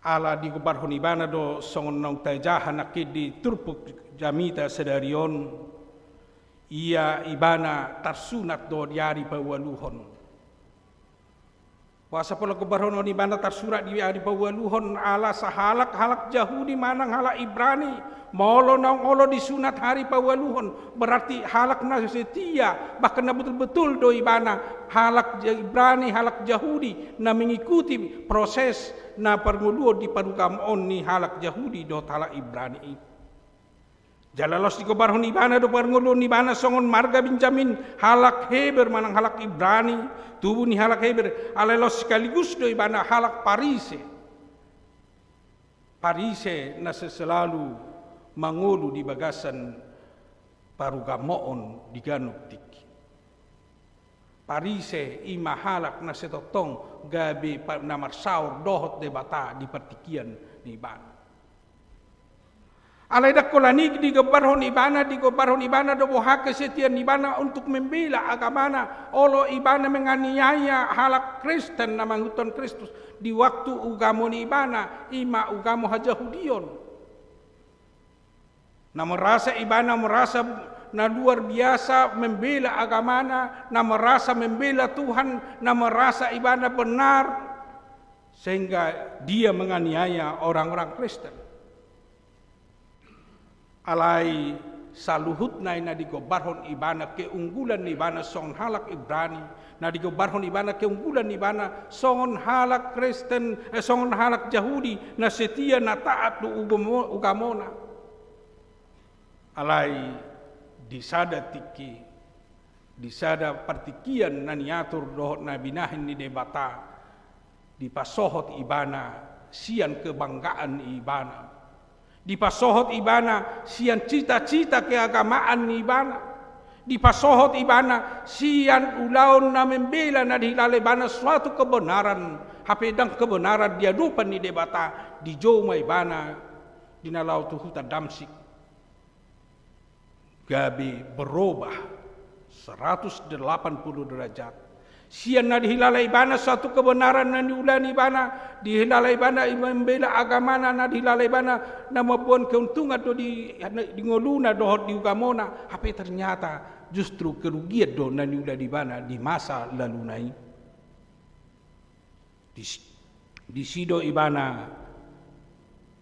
Ala digombarhon ibana do songon naung tajaha nangkin di turpuk jamita sadari on, ia ibana tarsunat do di ari paualuhon. Boasa pola gombarhonon ibana tarsunat di ari paualuhon? Ala sahalak halak Jahudi manang halak Ibrani, molo naung olo disunat ari paualuhon, berarti halak na setia, bahkan na betul-betul do ibana halak Ja-, Ibrani, halak Jahudi, na mengikuti proses na parngoluon di parugamoon ni halak Jahudi dohot halak Ibrani i. Jala laos digombarhon ibana do parngoluon ni ibana songon marga Benjamin, halak Heber manang halak Ibrani, tubu ni halak Heber, alai laos sekaligus do ibana halak Parise. Parise na selalu mangolu di bagasan parugamoon di ganup tingki. Parise i ma halak na sai tongtong gabe pa-, na marsaor dohot Debata di partingkian ni ibana. Alai ndang holan i digombarhon ibana, digombarhon ibana do boha kesetiaan ni ibana untuk membela agamana, olo ibana menganiaya halak Kristen na mangihuthon Kristus di waktu ugamo ni ibana, i ma ugamo hajahudion. Na merasa ibana merasa na luar biasa membela agamana, na merasa membela Tuhan, na merasa ibana benar, sehingga dia menganiaya orang-orang Kristen. Alai saluhutna i na digombarhon ibana keunggulan ni ibana songon halak Ibrani, na digombarhon ibana keunggulan ni ibana songon halak Kristen, eh, songon halak Jahudi, na setia, na taat tu ugamo-, ugamona. Alai di sada tingki, di sada partingkian na niatur dohot na binahen ni Debata, dipasohot ibana sian kebanggaan ni ibana. Dipasohot ibana sian cita-cita keagamaan ni ibana. Dipasohot ibana sian ulaon na membela na dihilala ibana suatu kebenaran, hape ndang kebenaran di adopan ni Debata, dijou ma ibana di na laho tu huta Damsyik. Gabe berubah seratus delapan puluh derajat. Sian na dihilala ibana suatu kebenaran na niula ni ibana, dihilala ibana i membela agamana, na dihilala ibana na mamboan keuntungan do di, di ngoluna dohot di ugamona, hape ternyata justru kerugian do na niula ni ibana di masa laluna i. Di, disi do ibana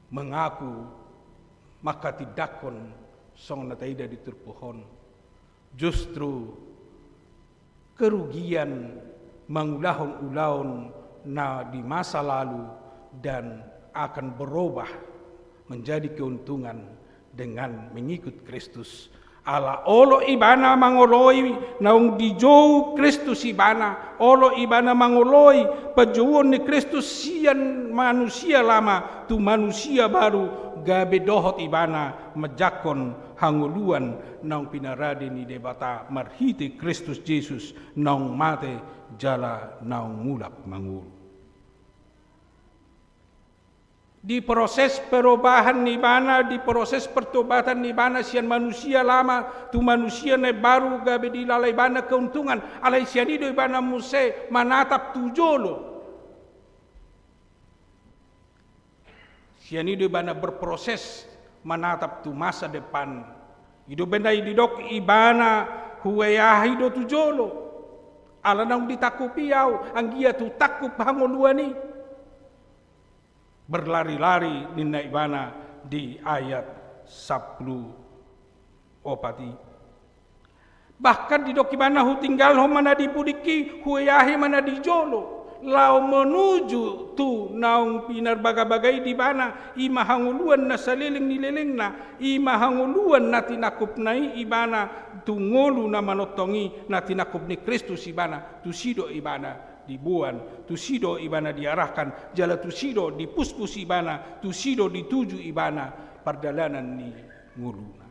mengaku manghatindanghon songon na taida di turpuk on. Justru kerugian mangulahon ulaon na di masa lalu dan akan berubah menjadi keuntungan dengan mengikut Kristus. Ala olo ibana mangoloi naung dijou Kristus ibana, olo ibana mangoloi panjouon ni Kristus sian manusia lama tu manusia baru, gabe dohot ibana manjangkon hangoluan naung pinarade ni Debata marhite Kristus Jesus naung mate jala naung mulak mangolu. Di proses perubahan ni ibana, di proses pertobatan ni ibana sian manusia lama tu manusia na baru gabe dihilala ibana keuntungan, alai sian i do ibana muse manatap tu jolo. Sian i do ibana berproses manatap tu masa depan. I do umbahen na didok ibana Hueahi do tu jolo, ala naung ditangkupi ahu, anggiat hutangkup hangoluan i. Berlari-lari ninna ibana di ayat sampulu opat i. Bahkan didok ibana, hutinggalhon ma na di pudingki, hueahi ma na di jolo, laho menuju tu naung pinarbagabaga i di ibana, i ma hangoluan na saleleng ni lelengna, i ma hangoluan na tinangkupna i ibana tu ngolu na manongtong i, na tinangkup ni Kristus ibana, tusi do ibana diboan, tusi do ibana diarahkan, jala tusi do dipuspus ibana, tusi do dituju ibana pardalanan ni ngoluna.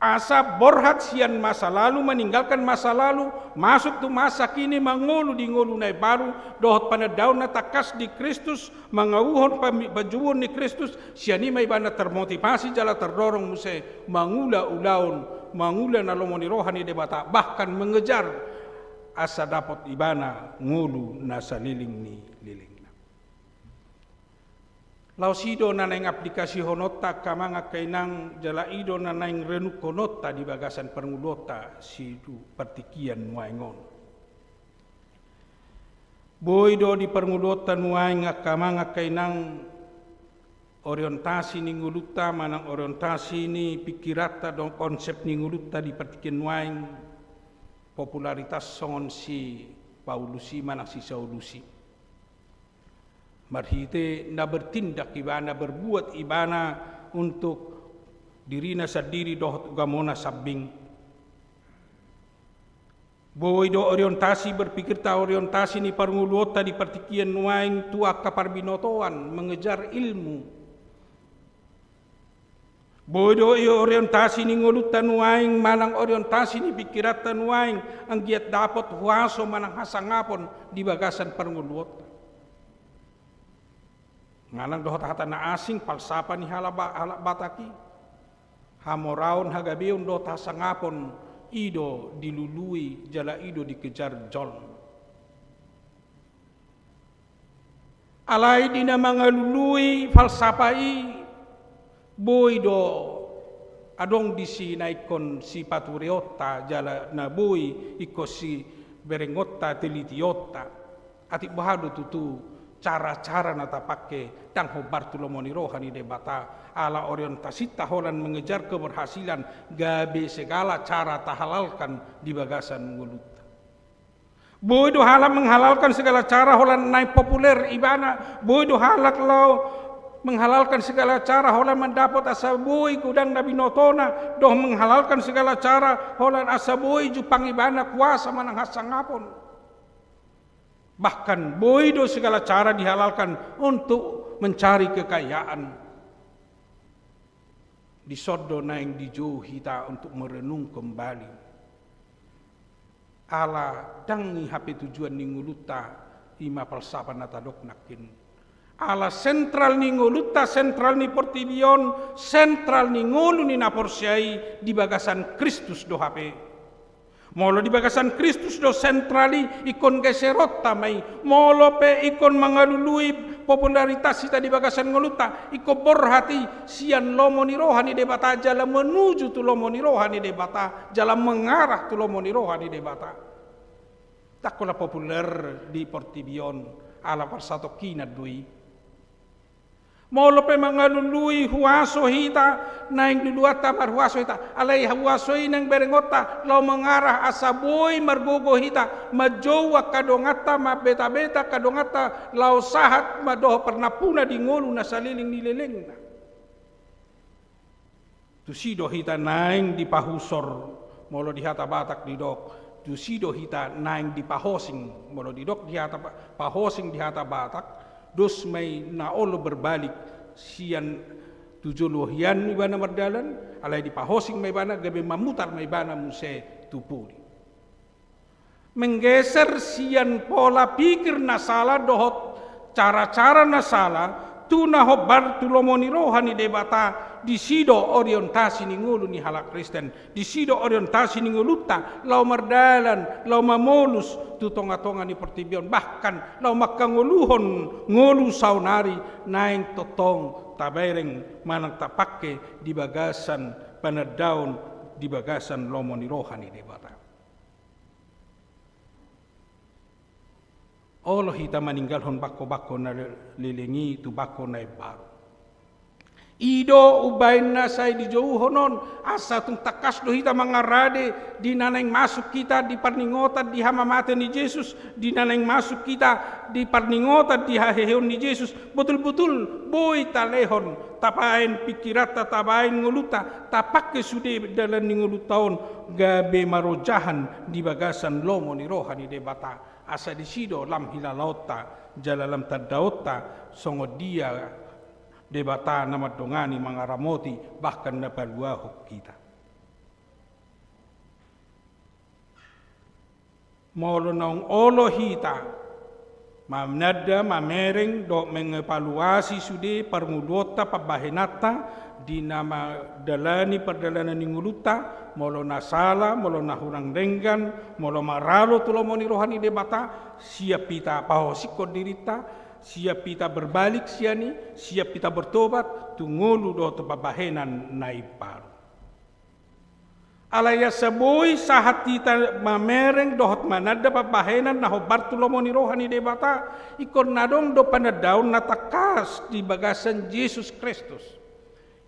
Asa borhat sian masa lalu, meninggalkan masa lalu, masuk tu masa kini, mangolu di ngolu na imbaru, dohot panandaon na tangkas di Kristus, mangauhon pami-, panjouon ni Kristus, sian i ma ibana termotivasi jala terdorong muse mangula ulaon, mangula na lomo ni roha ni Debata, bahkan mengejar asa dapot ibana ngolu na saleleng ni lelengna. Laos i do na naeng aplikasihononta angka amang angka inang, jala i do na naeng renungkononta di bagasan parngoluonta sian partingkian nuaeng on. Boi do di parngoluonta nuaeng angka amang angka inang, orientasi ni ngolunta manang orientasi ni pingkiranta dohot konsep ni ngolunta di partingkian nuaeng, popularitas songon si Paulus i manang si Saulus i. Marhite na bertindak ibana, berbuat ibana untuk dirina sandiri dohot ugamona sambing. Boi do orientasi berpikirta, orientasi ni parngoluonta di partingkian nuaeng tu angka parbinotoan, mengejar ilmu. Boi do i orientasi ni ngolunta nuaeng manang orientasi ni pingkiranta nuaeng, anggiat dapot huaso manang hasangapon di bagasan parngoluonta. Manang dohot hata na asing, falsafah ni halak Ba-, halak Batak i. Hamoraon, hagabeon dohot hasangapon i do dilului jala i do dikejar jolma. Alai di na mangalului falsafah i, boi do adong disi na ingkon sipatureonta jala na boi ingkon siberengonta, telitionta. Atik boha do tutu cara-cara na tapangke ndang hombar tu lomo ni roha ni Debata, ala orientasinta holan mengejar keberhasilan, gabe segala cara tahalalkan di bagasan ngolunta. Boi do halak menghalalkan segala cara holan naeng populer ibana, boi do halak laho menghalalkan segala cara holan mandapot asa boi godang na binotona, dohot menghalalkan segala cara holan asa boi jumpang ibana kuasa manang hasangapon. Bahkan boi do segala cara dihalalkan untuk mencari kekayaan. Dison do naeng dijou hita untuk merenung kembali. Ala ndang i hape tujuan ni ngolunta, i ma falsafah na tadok nangkin. Ala sentral ni ngolunta, sentral ni portibi on, sentral ni ngolu ni na porsea i di bagasan Kristus do hape. Molo di bagasan Kristus do sentral i, ingkon geseronta ma i. Molo pe ingkon mangalului popularitas hita di bagasan ngolunta, ingkon borhat i sian lomo ni roha ni Debata jala menuju tu lomo ni roha ni Debata, jala mengarah tu lomo ni roha ni Debata. Ndang holan populer di portibi on, ala parsatongkinan do i. Molo pe mangalului huaso hita, naeng luluanta marhuaso hita, alai huaso i naeng berengonta laho mangarah asa boi margogo hita manjou angka donganta, mambetabeta angka donganta laho sahat ma dohot parnampuna di ngolu na saleleng ni lelengna. Tusi do hita naeng dipahusor, molo di hata Batak didok, tusi do hita naeng dipahosing, molo didok di hata pa-, pahosing di hata Batak, dos ma i na olo berbalik sian tu jolo hian ibana mardalan, alai dipahosing ma ibana gabe mamutar ma ibana muse tu pudi. Menggeser sian pola pikir na sala dohot cara-cara na sala, tu na hombar tu lomo ni roha ni Debata, disi do orientasi ni ngolu ni halak Kristen, disi do orientasi ni ngolunta, laho mardalan, laho mamolus tu tonga-tonga ni portibi on, bahkan laho mangkangoluhon ngolu saonari naeng tongtong tabereng manang tapangke di bagasan panandaon di bagasan lomo ni roha ni Debata. Olo hita maninggalhon bangko-bangko na leleng i tu bangko na imbaru. I do umbahen na sai dijouhon on, asa tung tangkas do hita mangarade di na naeng masuk hita di parningotan di hamamate ni Jesus, di na naeng masuk hita di parningotan di haheheon ni Jesus, botul-botul boi talehon, tabaen pingkiranta, tabaen ngolunta, tapangke sude dalan ni ngolunta on gabe marojahan di bagasan lomo ni roha ni Debata. Asa disi do lam hilalaonta jala lam tandaonta songon dia Debata na mandongani, mangaramoti, bahkan na paluahon hita. Molo naung olo hita mananda, mamereng dohot mangevaluasi sude parngoluonta, pambahenanta di na mandalani pardalanan ni ngolunta, molo na sala, molo na hurang denggan, molo maralo tu lomo ni roha ni Debata, siap hita pahosikhon dirinta, siap hita berbalik sian i, siap hita bertobat tu ngolu dohot tu pambahenan na imbaru. Alai asa boi sahat hita mamereng dohot mananda pambahenan na hombar tu lomo ni roha ni Debata, ingkon adong do panandaon na tangkas di bagasan Jesus Kristus.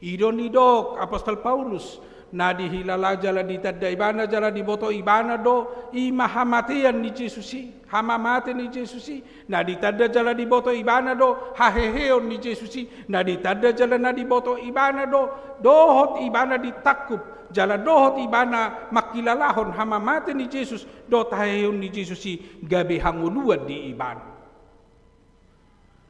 I do nidok apostel Paulus, na dihilala jala ditanda ibana jala diboto ibana do, i ma hamatean ni Jesus i, hamamate ni Jesus i, na ditanda jala diboto ibana do haheheon ni Jesus i, na ditanda jala na diboto ibana do dohot ibana ditangkup, jala dohot ibana mangkilalahon hamamate ni Jesus dohot haheheon ni Jesus i gabe hangoluan di ibana.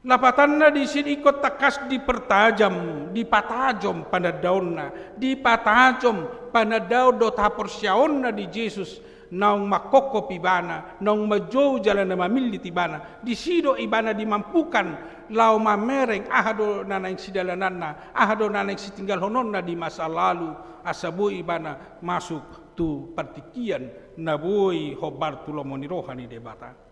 Lapatanna disi ingkon tangkas dipertajam, dipatajom panandaonna, dipatajom panandaon dohot haporseaonna di Jesus, naung mangkophop ibana, naung manjou jala na mamillit ibana, disi do ibana dimampukan laho mamereng aha do na naeng sidalananna, aha do na naeng sitinggalhononna di masa lalu, asa boi ibana masuk tu partingkian na boi hombar tu lomo ni roha ni Debata.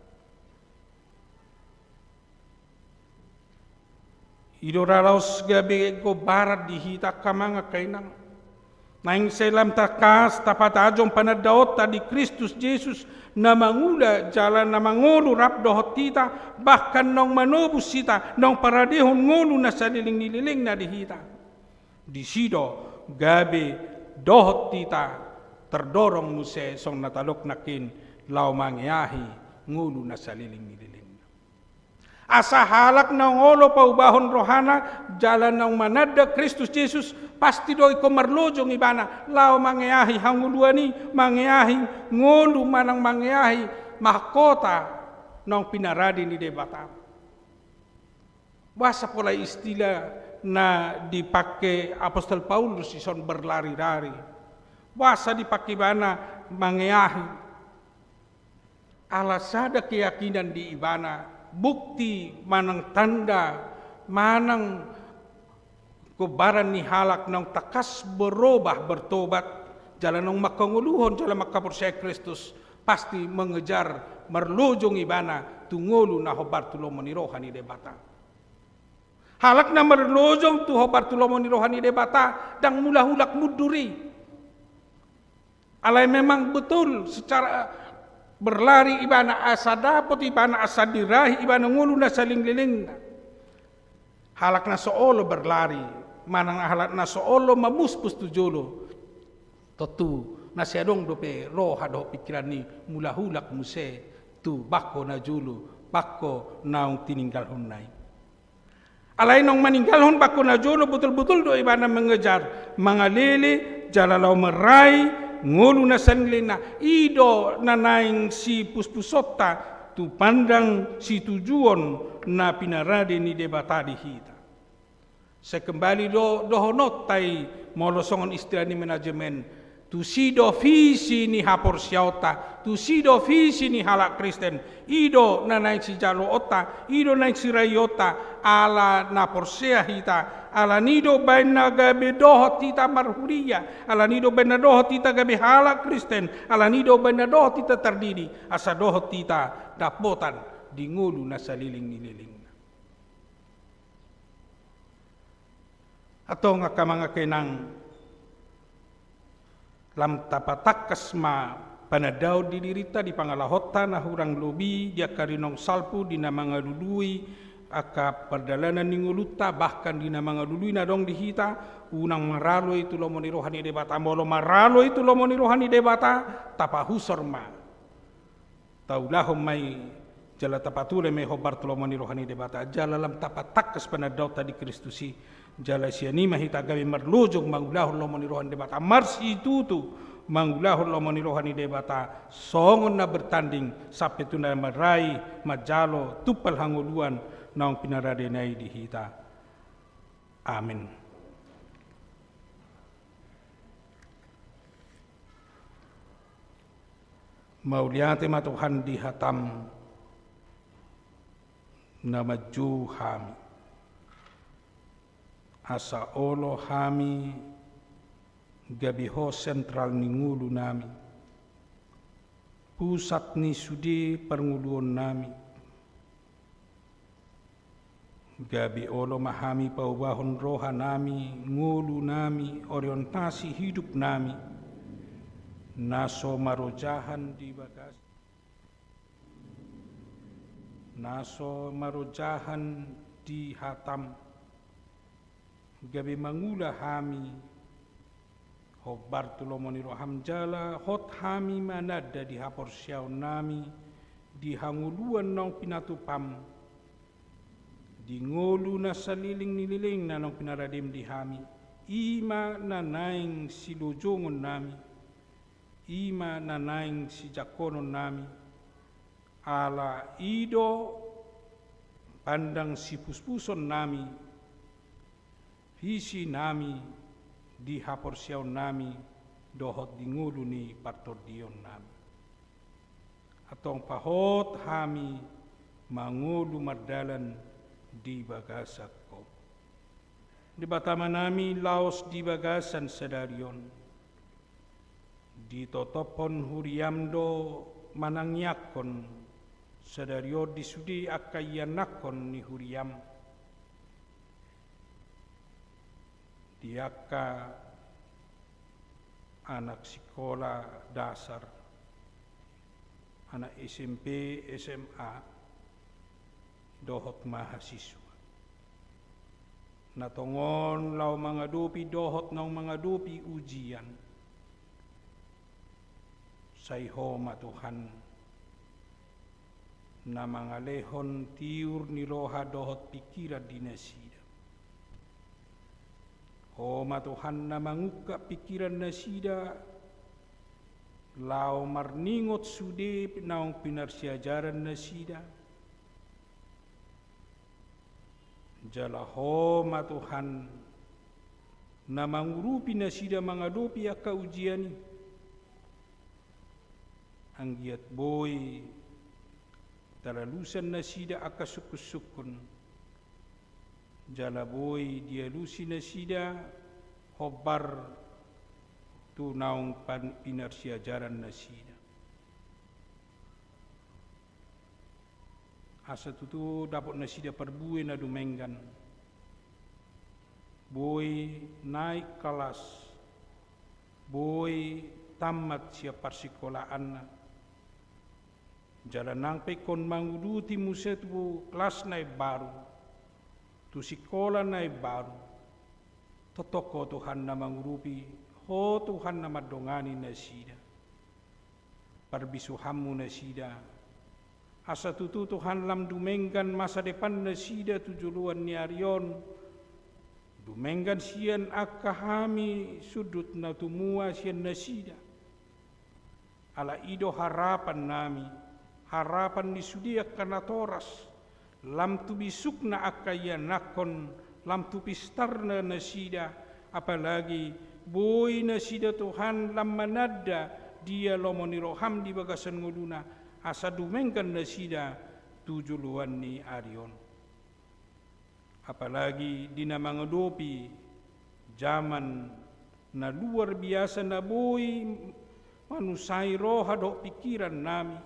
I do ra laos gabe gombaran di hita angka amang angka inang. Naeng sai lam tangkas tapatajom panandaonta di Kristus Jesus, na mangula jala na mangolu rap dohot hita, bahkan naung manobus hita, naung paradehon ngolu na saleleng ni lelengna di hita. Disi do gabe dohot hita terdorong muse songon na tadok nangkin laho mangeahi ngolu na saleleng ni lelengna. Asa halak naung olo paubahon rohana jala naung mananda Kristus Jesus, pasti do ingkon marlojong ibana laho mangeahi hangoluan i, mangeahi ngolu manang mangeahi mahkota naung pinarade ni Debata. Boasa pola istilah na dipake apostel Paulus dison berlari-lari? Boasa dipake ibana mangeahi? Ala sada keyakinan di ibana, bukti manang tanda, manang gombaran ni halak naung tangkas berobah, bertobat, jala naung manghangoluhon jala manghaporseai Kristus, pasti mengejar, marlojong ibana tu ngolu na hombar tu lomo ni roha ni Debata. Halak na marlojong tu hombar tu lomo ni roha ni Debata, ndang mulak-mulak mundur i. Alai memang betul secara berlari ibana asa dapot ibana, asa dirahi ibana ngolu na saleleng ni lelengna. Halak na so olo berlari, manang halak na so olo mamuspus tu jolo, tontu na sai adong dope roha dohot pingkiran ni mulak-mulak muse tu bangko na jolo, bangko naung tininggalhonna i. Alai naung maninggalhon bangko na jolo, botul-botul do ibana mengejar, mangalele jala laho marrai ngolu na saleleng ni lelengna. I do na naeng sipuspusonta tu pandang situjuon na pinarade ni Debata di hita. Sai kembali do dohononta i, molo songon istilah ni manajemen, tusi do visi ni haporseaonta, tusi do visi ni halak Kristen. I do na naeng sijaloonta, i do naeng siraionta, ala na porsea hita, ala ni do baen na gabe dohot hita marhuria, ala ni do baen na dohot hita gabe halak Kristen, ala ni do baen na dohot hita tardidi, asa dohot hita dapotan di ngolu na saleleng ni lelengna. Antong angka amang angka inang, lam tapatangkas ma panandaon di dirinta, di pangalahonta na hurang lobi, di angka rinong salpu, di na mangalului angka pardalanan ni ngolunta, bahkan di na mangalului na adong di hita, unang maralo i tu lomo ni roha ni Debata. Molo maralo i tu lomo ni roha ni Debata, tapahusor ma. Taulahon ma i jala tapatule ma i hombar tu lomo ni roha ni Debata. Jala lam tapatangkas panandaonta di Kristus i. Jala sian i ma hita gabe marlojong mangulahon lomo ni roha ni Debata. Marsitutu mangulahon lomo ni roha ni Debata. Songon na bertanding sampe tu na marai manjalo tumpal hangoluan naung pinarade na i di hita. Amin. Mauliate ma Tuhan di hatam na manjou hami. Asa olo hami gabe ho sentral ni ngolu nami, pusat ni sude parngoluon nami. Gabe olo ma hami paubahon roha nami, ngolu nami, orientasi hidup nami, na so marojahan di bagas, na so marojahan di hatam. Gabe mangula hami hombar tu lomo ni roham jala hot hami mananda di haporseaon nami di hangoluan naung pinatupam, di ngolu na saleleng ni leleng na naung pinaradem di hami, i ma na naeng silojongon nami, i ma na naeng sijangkonon nami, ala i do pandang sipuspuson nami, visi nami di haporseaon nami dohot di ngolu ni partondion nami. Antong pahot hami mangolu mardalan di bagasan Ho. Debata Ama nami, laos di bagasan sadari on ditotophon huriam do manangiangkon sadari on di sude angka ianakhon ni huriam, di angka anak sikola dasar, anak S M P, S M A, dohot mahasiswa na tongon laho mangadopi dohot naung mangadopi ujian. Sai Ho ma Tuhan na mangalehon tiur ni roha dohot pingkiran di nasida. Ho ma Tuhan na mangungkap pingkiran nasida laho marningot sude naung pinarsiajaran nasida. Jala Ho ma Tuhan na mangurupi nasida mangadopi angka ujian i. Anggiat boi talalusan nasida angka sungkunsungkun, jala boi dialusi nasida hombar tu naung pan-, pinarsiajaran nasida. Asa tutu dapot nasida parbue na dumenggan. Boi naik kelas, boi tammat sian parsikolaanna. Jala nang pe ingkon manguduti muse tu kelas na imbaru, tu sikola na imbaru. Tongtong Ho Tuhan na mangurupi, Ho Tuhan na mandongani nasida. Parbisuhanmu nasida. Asa tutu Tuhan lam dumenggan masa depan nasida tu joloan ni ari on. Dumenggan sian angka hami sundut na tumua sian nasida. Ala i do harapan nami, harapan ni sude angka natoras, lam tu bisukna angka ianakhon, lam tu pistarna nasida, apalagi boi nasida Tuhan lam mananda dia lomo ni roham di bagasan ngoluna, asa dumenggan nasida tu joloan ni ari on. Apalagi di na mangadopi jaman na luar biasa na boi manusai roha dohot pingkiran nami.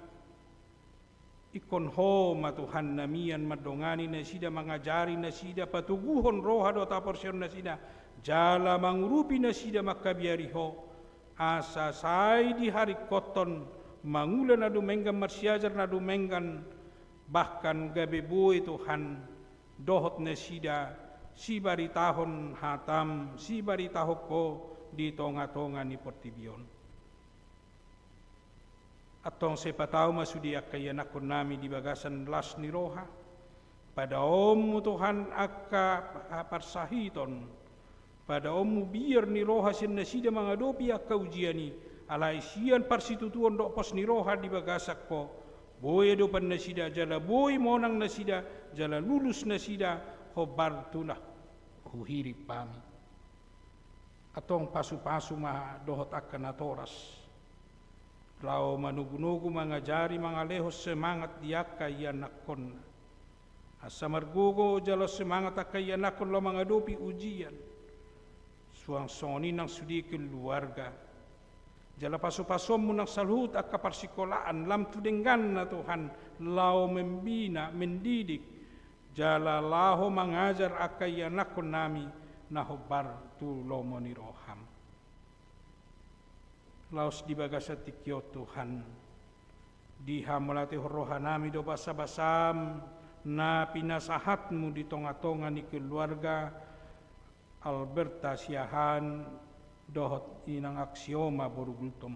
Ingkon Ho ma Tuhan na mian mandongani nasida, mangajari nasida, patoguhon roha dohot haporseaon nasida, jala mangurupi nasida mangkabiari Ho. Asa sai diharingkothon mangula na dumenggan, marsiajar na dumenggan, bahkan gabe boi Tuhan dohot nasida sibaritahon hatam, sibaritahon Ho di tonga-tonga ni portibi on. Antong sai patau ma sude angka ianakhon nami di bagasan las ni roha. Padaonmu Tuhan angka parsahiton, padaonmu biar ni roha sian nasida mangadopi angka ujian i, alai sian parsitutuon dohot pos ni roha di bagasan Ho, boi adopan nasida jala boi monang nasida jala lulus nasida hombar tu na huhirim hami. Antong pasu-pasu ma dohot angka natoras laho manogu-nogu, mangajari, mangalehon semangat di angka ianakhonna. Asa margogo jala semangat angka ianakhon laho mangadopi ujian. Suang songon i nang sude keluarga. Jala pasu-pasuonmu nang saluhut angka parsikolaan lam tu dengganna Tuhan, laho membina, mendidik, jala laho mangajar angka ianakhon nami na hombar tu lomo ni roham. Laos di bagasan tingki on Tuhan, dihamauliatehon roha nami do basa-basam na pinasahatmu di tonga-tonga ni keluarga Alberta Siahaan dohot inang Aksioma boru Gultom.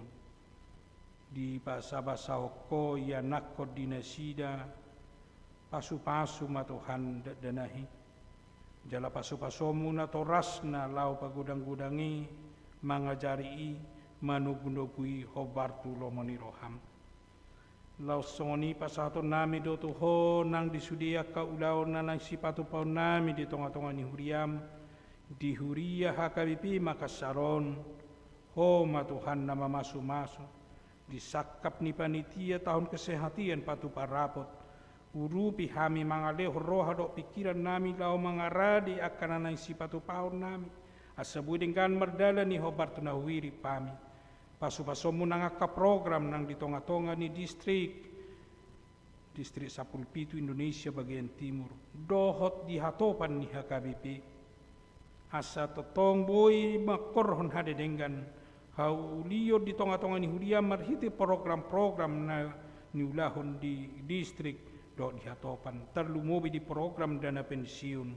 Dibasa-basahon Ho ianakhon di nasida, pasu-pasu ma Tuhan dakdanak i. Jala pasu-pasuonmu natorasna laho pagodang-godang i, mangajari i, manogu-nogu i hombar tu lomo ni roham. Laos songon i pasahaton nami do tu Ho nang di sude angka ulaon na naeng sipatupaon nami di tonga-tonga ni huriam, di huria H K B P Makassar on. Ho ma Tuhan na mamasu-masu, di sangkap ni panitia tahun kesehatan patupa rapot, urupi hami mangalehon roha dohot pingkiran nami laho mangarade angka na naeng sipatupaon nami, asa boi denggan mardalan i hombar tu na huhirim hami. Pasu-pasuonmu nang angka program nang di tonga-tonga ni distrik, distrik sampulu pitu Indonesia bagian timur, dohot di hatopan ni H K B P. Asa tongtong boi mangkorhon hadedenggan, haulion di tonga-tonga ni huria marhite program-program na niulahon di distrik dohot di hatopan, tarlumobi di program dana pensiun.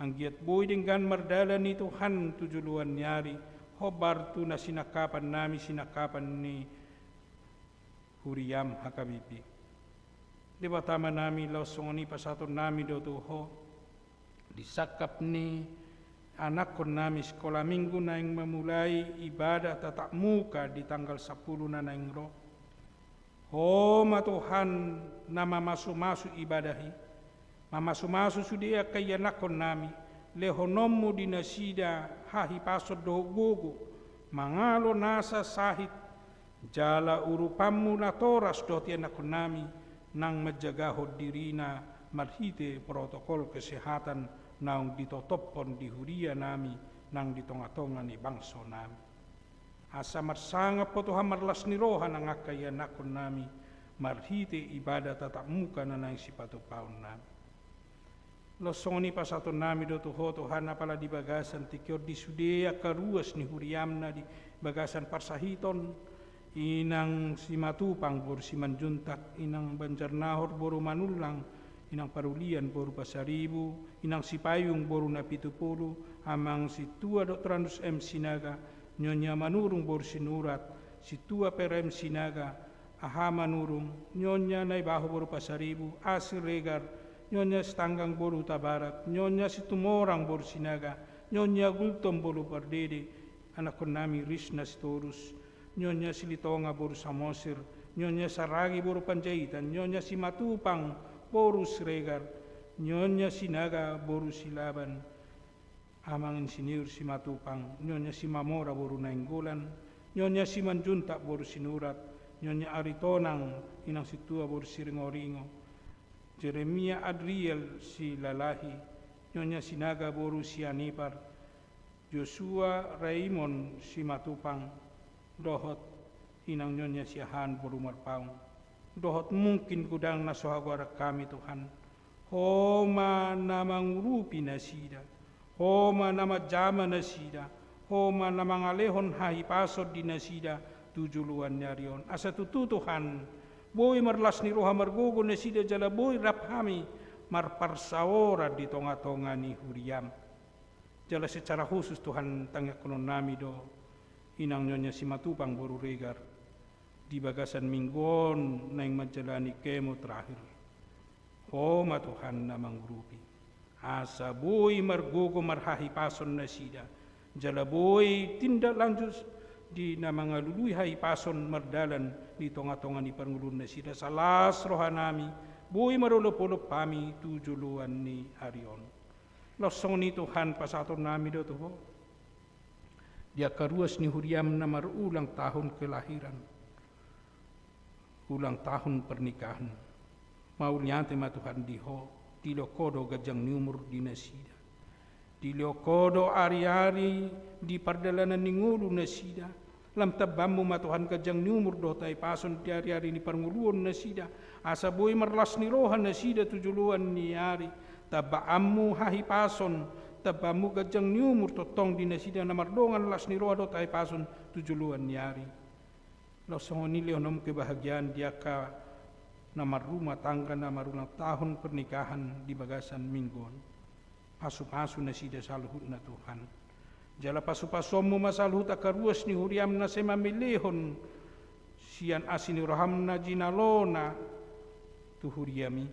Anggiat boi denggan mardalan i Tuhan tu joloan ni ari, hombar tu na sinangkapan nami, sinangkapan ni huriam H K B P. Debata Ama nami, laos songon i pasahaton nami do tu Ho, di sangkap ni anakhon nami sikola minggu naeng mamulai ibadah tatap muka di tanggal sampulu na naeng ro. Ho ma Tuhan na mamasu-masu ibadah i, mamasu-masu sude angka ianakhon nami, lehononmu di nasida hahipason dohot gogo, mangalo nasa sahit, jala urupanmu natoras dohot ianakhon nami, nang manjagahon dirina marhite protokol kesehatan naung ditotophon di huria nami nang di tonga-tonga ni bangso nami. Asa marsangap Ho Tuhan marlas ni roha nang angka ianakhon nami, marhite ibadah tatap muka na naeng sipatupaon nami. Laos songon i pasahaton nami do tu Ho Tuhan, apala di bagasan tingki on di sude angka ruas ni huriam na di bagasan parsahiton, inang Simatupang boru Simanjuntak, inang Banjarnahor boru Manullang, inang Parulian boru Pasaribu, inang Sipayung boru Napitupulu, amang Sintua Doktor Andus M Sinaga, nyonya Manurung boru Sinurat, Sintua Pera M Sinaga, Aha Manurung, nyonya Naibaho boru Pasaribu, A Siregar, nyonya Sitanggang boru Hutabarat, nyonya Situmorang boru Sinaga, nyonya Gultom boru Pardede, anakhon nami Risna Sitorus, nyonya Silitonga boru Samosir, nyonya Saragi boru Panjaitan, nyonya Simatupang boru Siregar, nyonya Sinaga boru Silaban, amang Insinyur Simatupang, nyonya Simamora boru Nainggolan, nyonya Simanjuntak boru Sinurat, nyonya Aritonang, inang Sintua boru Siringoringo, Jeremia Adriel Silalahi, nyonya Sinaga boru Sianipar, Joshua Raymond Simatupang, dohot inang nyonya Siahaan boru Marpaung, dohot mungkin godang na so hagoaran hami Tuhan. Ho ma na mangurupi nasida, Ho ma na manjama nasida, Ho ma na mangalehon hahipason di nasida tu joloan ni ari on. Asa tutu Tuhan, boi marlas ni roha margogo nasida jala boi rap hami marparsaoran di tonga-tonga ni huriaM. Jala secara khusus Tuhan, tangianghonon nami do inang Nyonya Simatupang boru Regar di bagasan minggu on naeng manjalani kemo terakhir. Ho ma Tuhan na mangurupi, asa boi margogo marhahipason nasida, jala boi tindak lanjut di na mangalului hahipason mardalan di tonga-tonga ni parngoluon nasida, asa las roha nami, boi marolop-olop hami tu joloan ni ari on. Laos songon i Tuhan, pasahaton nami do tu Ho di angka ruas ni huriaM na marulang tahun kelahiran, ulang tahun pernikahan. Mauliate ma Tuhan di Ho, dilehon Ho do ganjang ni umur di nasida. Dilehon Ho do ari-ari di pardalanan ni ngolu nasida. Lam tambaanMu ma Tuhan ganjang ni umur dohot hahipason di ari-ari ni parngoluon nasida. Asa boi marlas ni roha nasida tu joloan ni ari. TambaanMu hahipason, tambaanMu ganjang ni umur tongtong di nasida na mardongan las ni roha dohot hahipason tu joloan ni ari. Laos songon i lehononMu kebahagiaan di angka na marrumah tangga na marulang tahun pernikahan di bagasan minggu on. Pasu-pasu nasida saluhutna Tuhan. Jala pasu-pasuonMu ma saluhut angka ruas ni huriaM na sai mamelehon sian asi ni rohaM na jinalona tu huriaMi.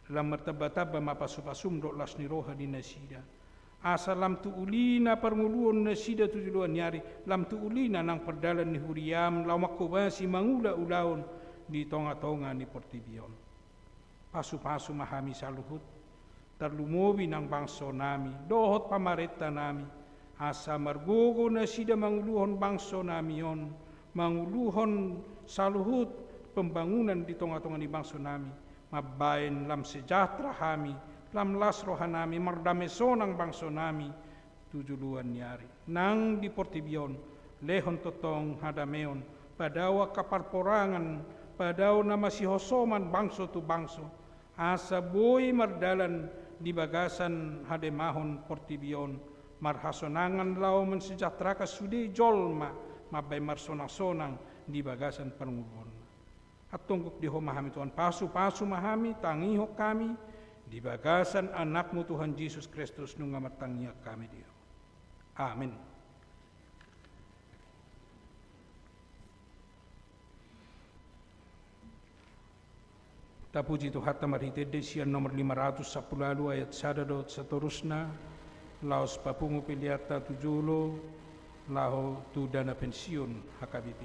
Lam martamba-tamba ma pasu-pasuM dohot las ni roha di nasida. Asa lam tu ulina parngoluon nasida tu joloan ni ari, lam tu ulina nang pardalan ni huriaM laho manghobasi mangula ulaon di tonga-tonga ni portibi on. Pasu-pasu ma hami saluhut, tarlumobi nang bangso nami, dohot pamarenta nami, asa margogo nasida manguluhon bangso nami on, manguluhon saluhut pembangunan di tonga-tonga ni bangso nami, mambahen lam sejahtera hami, lam las roha nami, mardame sonang bangso nami, tu joloan ni ari. Nang di portibi on, lehon tongtong hadameon, padao angka parporangan, padao na masihosoman bangso tu bangso, asa boi mardalan di bagasan hademahon portibi on, marhasonangan laho mensejahterakan sude jolma, mambahen marsonang-sonang di bagasan parngoluonna. Antong gok di Ho ma hami Tuhan, pasu-pasu ma hami, tangihon hami, di bagasan AnakMu Tuhan Jesus Kristus nunga martangiang hami di Ho. Amin. Tapuji Tuhanta marhite ende sian nomor lima ratus sampulu ualu ayat sada dohot satorusna, laos papungu peleanta tu jolo, laho tu dana pensiun H K B P.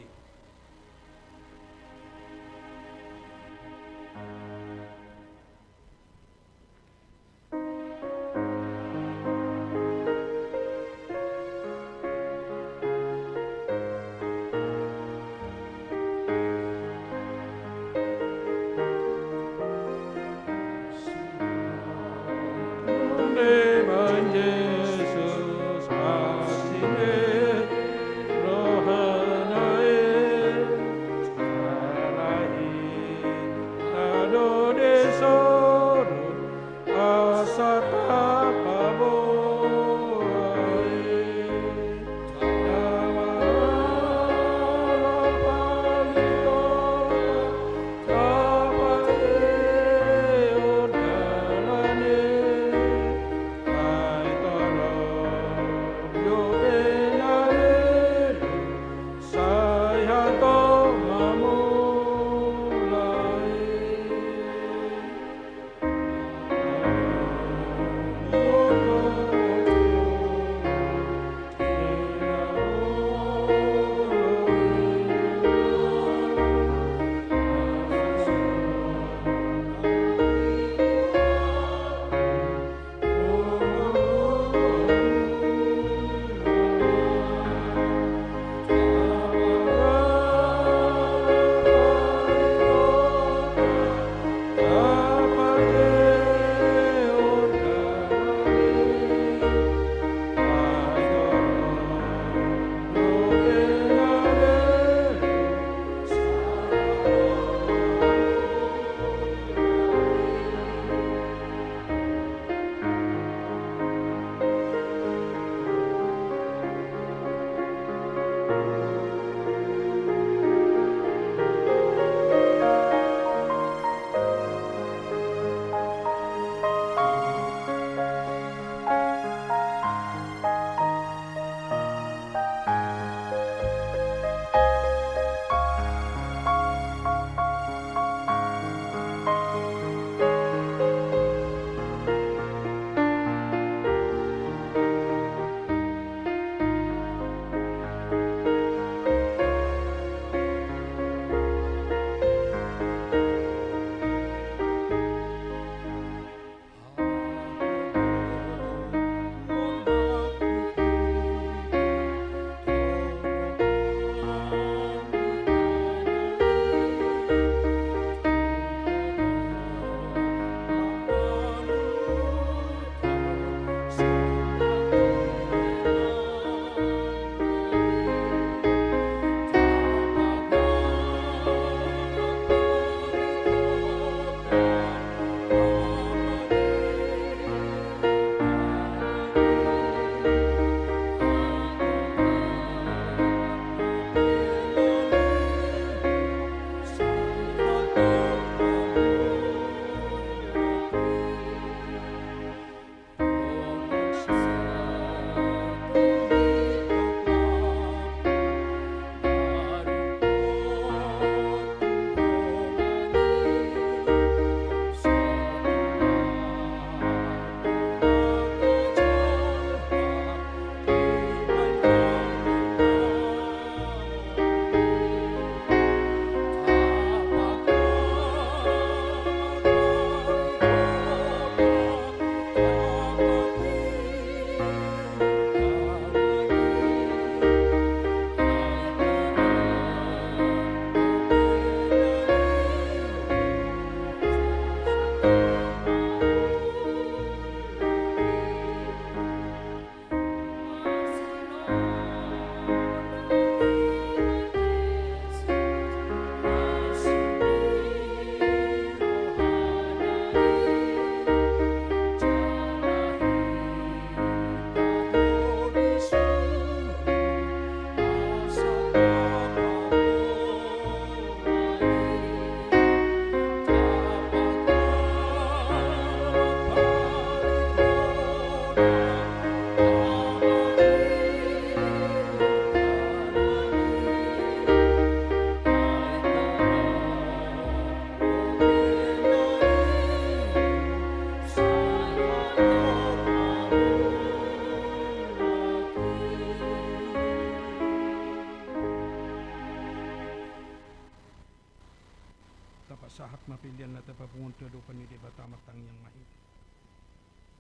Sahat ma pelean na tapapungu tu adopan ni Debata, martangiang ma hita.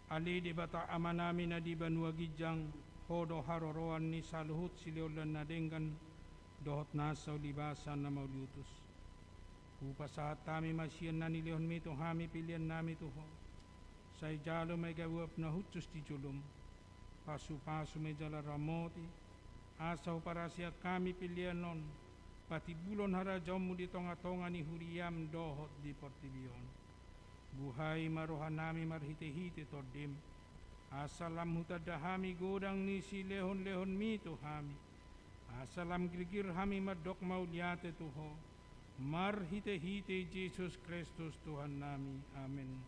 Ale Debata Amanami na di banua ginjang, Ho do haroroan ni saluhut silehonlehon na denggan dohot nasa ulibasan na mauliutus. Hupasahat hami ma sian na nilehonMi tu hami peleannami tu Ho. Sai jalo ma i gabe uap na hushus di joloM. Pasupasu ma i jala ramoti, asa huparaseang hami pelean on patimbulhon harajaonMu di tongatonga ni huriaM dohot di portibi on. Buhai ma rohanami marhitehite TondiM, asa lam hutanda hami godang ni silehonlehonMi tu hami, asa lam girgir hami mandok mauliate tu Ho, marhitehite Jesus Kristus Tuhannami. Amen.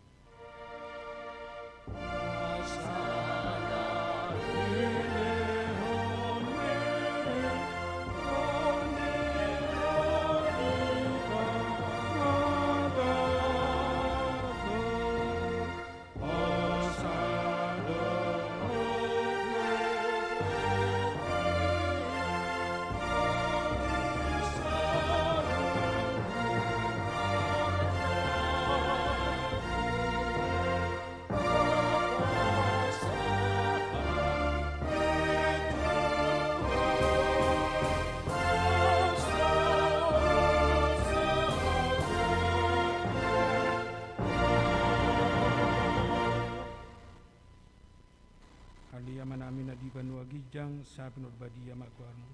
Ale Amanami na di banua ginjang, sai pinarbadia ma goarMu.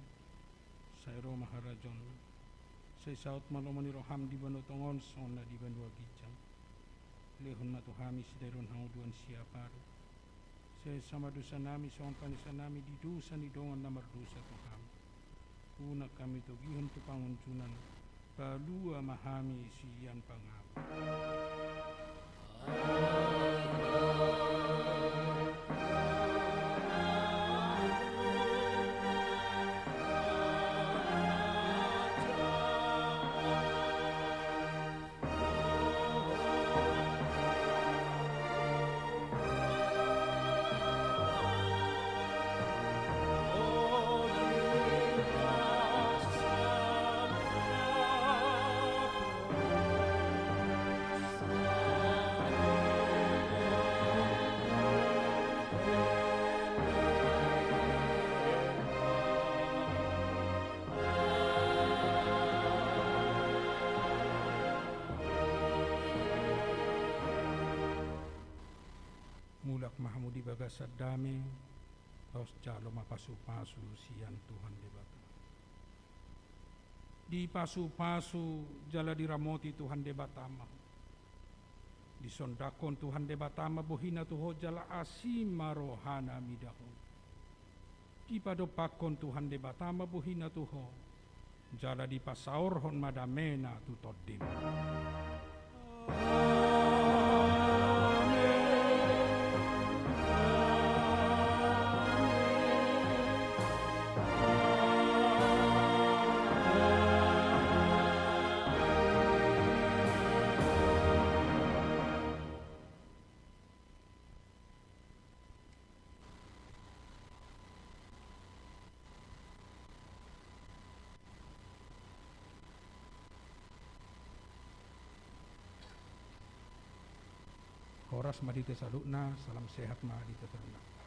Sai ro ma harajaonMu. Sai saut ma lomo ni rohaM di banua tonga on songon na di banua ginjang. Lehon ma tu hami sadari on hangoluan siapari. Sesa ma dosanami songon panesanami di dosa ni dongan na mardosa tu hami. Unang hami togihon tu pangunjunan, palua ma hami sian pangago. Mulak ma hamu di bagasan dame, laos jalo ma pasupasu sian Tuhan Debata. Dipasupasu jala diramoti Tuhan Debata ma ho. Disondangkon Tuhan Debata ma bohiNa tu ho jala asi ma rohaNa mida ho. Dipadompakkon Tuhan Debata ma bohiNa tu ho, jala dipasaorhon ma dameNa tu tondim. Horas ma di hita saluhutna, salam sehat ma di hita saluhutna.